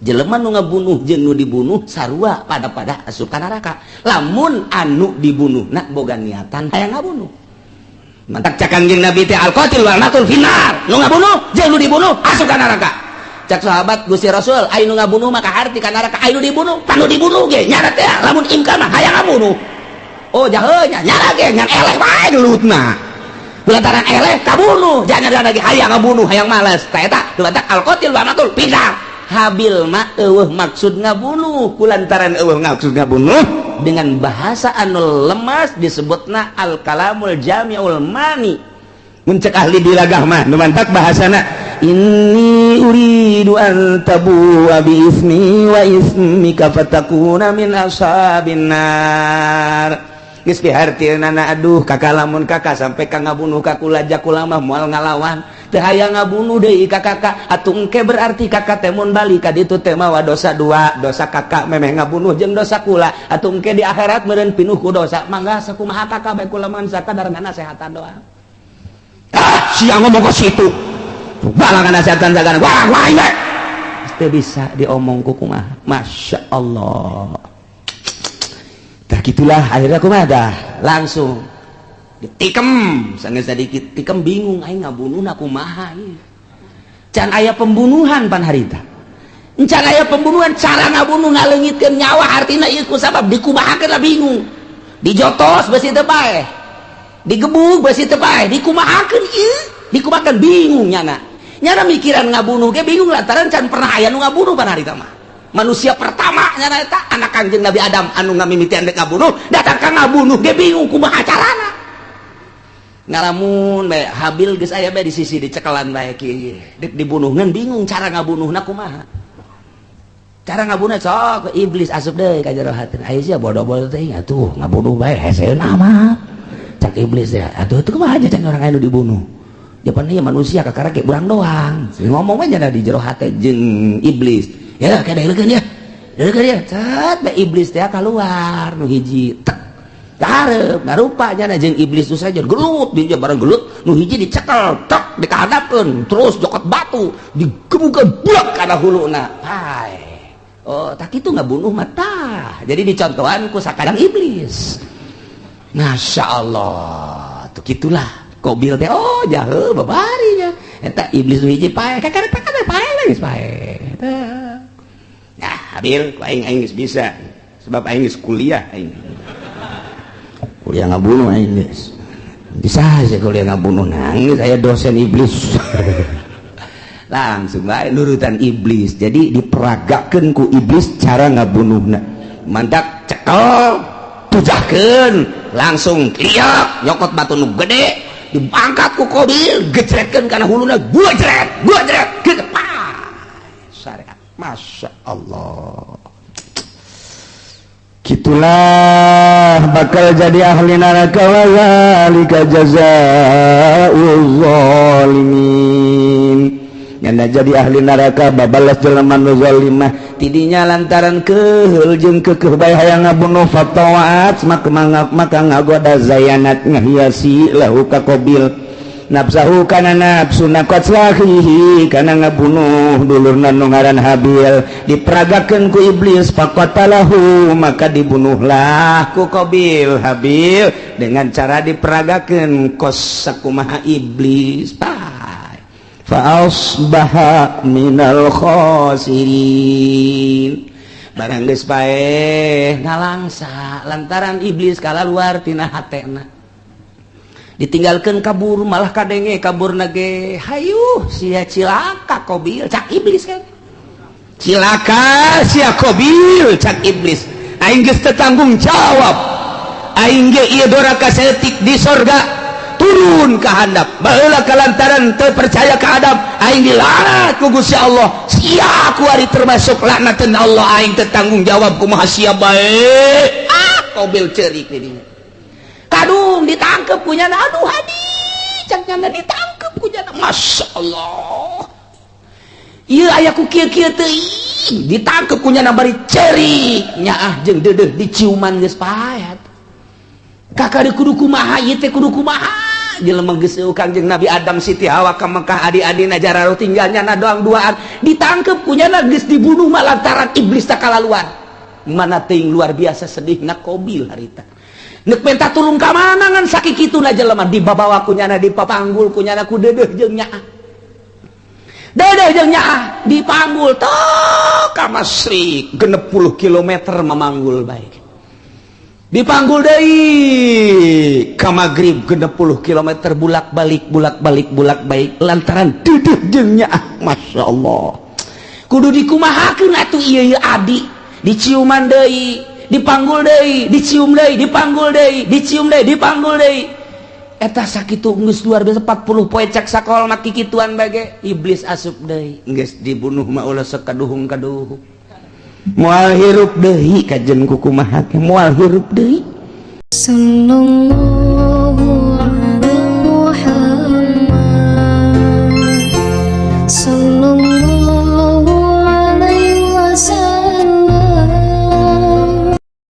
jelema nu ngabunuh jeung nu dibunuh sarua pada pada asup ka neraka lamun anu dibunuh nak boga niatan hayang ngabunuh. Mantak cak Kangjeng Nabi teh al qatil wal maktul finnar, nu ngabunuh jeung nu dibunuh asup ka neraka. Cak sahabat, Gusti Rasul, aya nu ngabunuh maka harti ka neraka, aya nu dibunuh panu dibunuh ge nyana teh lamun imkan mah hayang ngabunuh. Oh jahe nya, nyana ge ngan eleh wae gelutna, lantaran eleh kabunuh, jangan lagi hayang ngabunuh, hayang males. Tah eta dumatak al qatil wal maktul finnar. Habil mah eueuh maksud ngabunuh, kulantaran eueuh maksud ngabunuh dengan bahasa anu lemas disebutna al kalamul jami'ul mani. Mun cek ahli bilagah mah nu mantak bahasana inni uridu an tabu'a bi ismi wa ismika fatakuna min ashabin nar. Geus pihartieunana, aduh kakak, lamun kakak sampai ka ngabunuh ka kula, ja kula mah moal ngalawan, teu hayang ngabunuh deui ka kakak. Atuh engke berarti kakak teh mun balik ka ditu teh mawa dosa dua, dosa kakak memeh ngabunuh jeung dosa kula. Atuh engke di akhirat meureun pinuh ku dosa. Mangga sakumaha kakak bae, kula mah sakadar nasehatan doang. Ah, sia ngomong ke situ balang nasehatan sagana wah wah bae teu bisa diomong ku kumaha. Masya Allah. Tah gitulah akhirnya kumaha dah langsung ditikem sangat sedikit tikem, bingung aing ngabunuh kumaha ieu. Can aya pembunuhan pan harita, can aya pembunuhan, cara ngabunuh ngaleungitkeun nyawa artina ieu ku sabab dikumahakeun lah, bingung. Dijotos besi teu paeh, digebug besi teu paeh, dikumahakeun ieu, dikumahakeun, bingung nyana. Nyana mikiran ngabunuh ge bingung lantaran can pernah aya nu ngabunuh pan harita mah. Manusia pertama nyana eta anak Kanjeng Nabi Adam anu ngamimitian dek ngabunuh, datang ka ngabunuh ge bingung kumaha carana. Ngalamun bae Habil geus aya bae di sisi dicekelan bae kieu dek dibunuh, ngan bingung cara ngabunuhna kumaha. Cara ngabunuh sok iblis asup deui ka jero hati, aya sia bodoh-bodoh teh atuh ngabunuh bae hese mah. Can Cak iblis ya, atuh itu kumaha aja can orang anu dibunuh. Japan ieu manusia kakara kayak urang doang. Ngomong aja di jero hate jeung iblis. Ya kayak deukeun ya. Deukeun ya. Cet bae iblis teh keluar nu hiji. Tek. Karep, ngarupa nya jeung iblis tu saja gelut di bareng gelut nu hiji dicekel tek dikahadapkeun terus jokot batu digebukeun blek kana huluna. Pae. Oh, tak itu ngabunuh mata. Jadi dicontohan ku sakadang iblis. Masya Allah, tuh gitulah. Kobil teh oh jahe babarinya. Eta iblis nu hiji pae, kakara pae geus pae. Nah, Habil, ku aing aing geus bisa. Sebab aing geus kuliah aing. Kuliah ngabunuh aing geus. Bisa sih kuliah ngabunuh, nangis saya dosen iblis. Langsung bae nurutan iblis. Jadi diperagakeun ku iblis cara ngabunuhna. Mantak cekel, tujahkeun, langsung liak nyokot batu nu gede, diangkat ku Kobil, gejretkeun kana huluna, gua jret, gua jret, gitu. Syariat. Masya Allah. Gitulah bakal jadi ahli neraka, wa zalika jazaa'uz zalimin. Nyanda jadi ahli neraka babalas jelema nu zalimah tidinya lantaran keheul jeung keukeuh bae hayang ngabunuh, fatawat maka ngagoda, zayanat ngahiasi, lahu ka Qabil, nafsahu kana nafsuna, qatla akhihi kana ngabunuh dulurna nu ngaran Habil. Diperagakeun ku iblis, faqatalahu maka dibunuhlah ku Qabil Habil dengan cara diperagakeun kos sakumaha iblis. Fa asbaha minal khasirin. Barang geus paeh ngalangsa lantaran iblis kalaluar tina hatena, ditinggalkan kabur, malah kadenge kabur nage, "Hayu sia, cilaka Kobil," cak iblis kan, "Cilaka sia Kobil," cak iblis, "aing geus teu tanggung jawab aing ge ieu, doraka saeutik di sorga turun ke handap baheula kalantaran teu percaya ka Adam, aing dilaknat ku Gusti Allah. Sia kuari termasuk laknatan Allah. Aing teu tanggung jawab, kumaha sia bae." Ah, Kobil ceurik di dinya. Kadung ditangkep punya, "Aduh hadi," cak nyana, ditangkep punya. Masya Allah, iya aya ku kieu kieu teuing, ditangkep ku nyana bari cerik, nyaah jeung deudeuh diciuman, geus paet. Kakak di kudu kumaha ieu teh, kudu kumaha jelema geus eueuh Kangjeng Nabi Adam, Siti Hawa ka Mekah, adi-adina jararo, tinggal nyana doang duaan. Ditangkep ku nyana, geus dibunuh mah lantaran iblis tak kalaluan. Mana teuing luar biasa sedihna Kobil harita. Nek minta tulung ka mana ngan sakituna jelema, dibabawa ku nyana, dipapanggul ku nyana, ku deudeuh jeung nyaah, deudeuh jeung nyaah dipanggul tok ka Masyrik 60 kilometer memanggul baik, dipanggul deui ka Maghrib 60 kilometer, bulak balik, bulak balik, bulak balik lantaran deudeuh jeung nyaah. Masya Allah, kudu dikumahakeun atuh ieu ieu adi? Diciuman deui, dipanggul deui, dicium deui, dipanggul deui, dicium deui, dipanggul deui. Eta sakitu geus luar biasa 40 poe cak sakol mah kikituan bage. Iblis asup deui, geus dibunuh mah ulah sekaduhung kaduhung, moal hirup deui kajen kukumaha, moal hirup deui. Sallallahu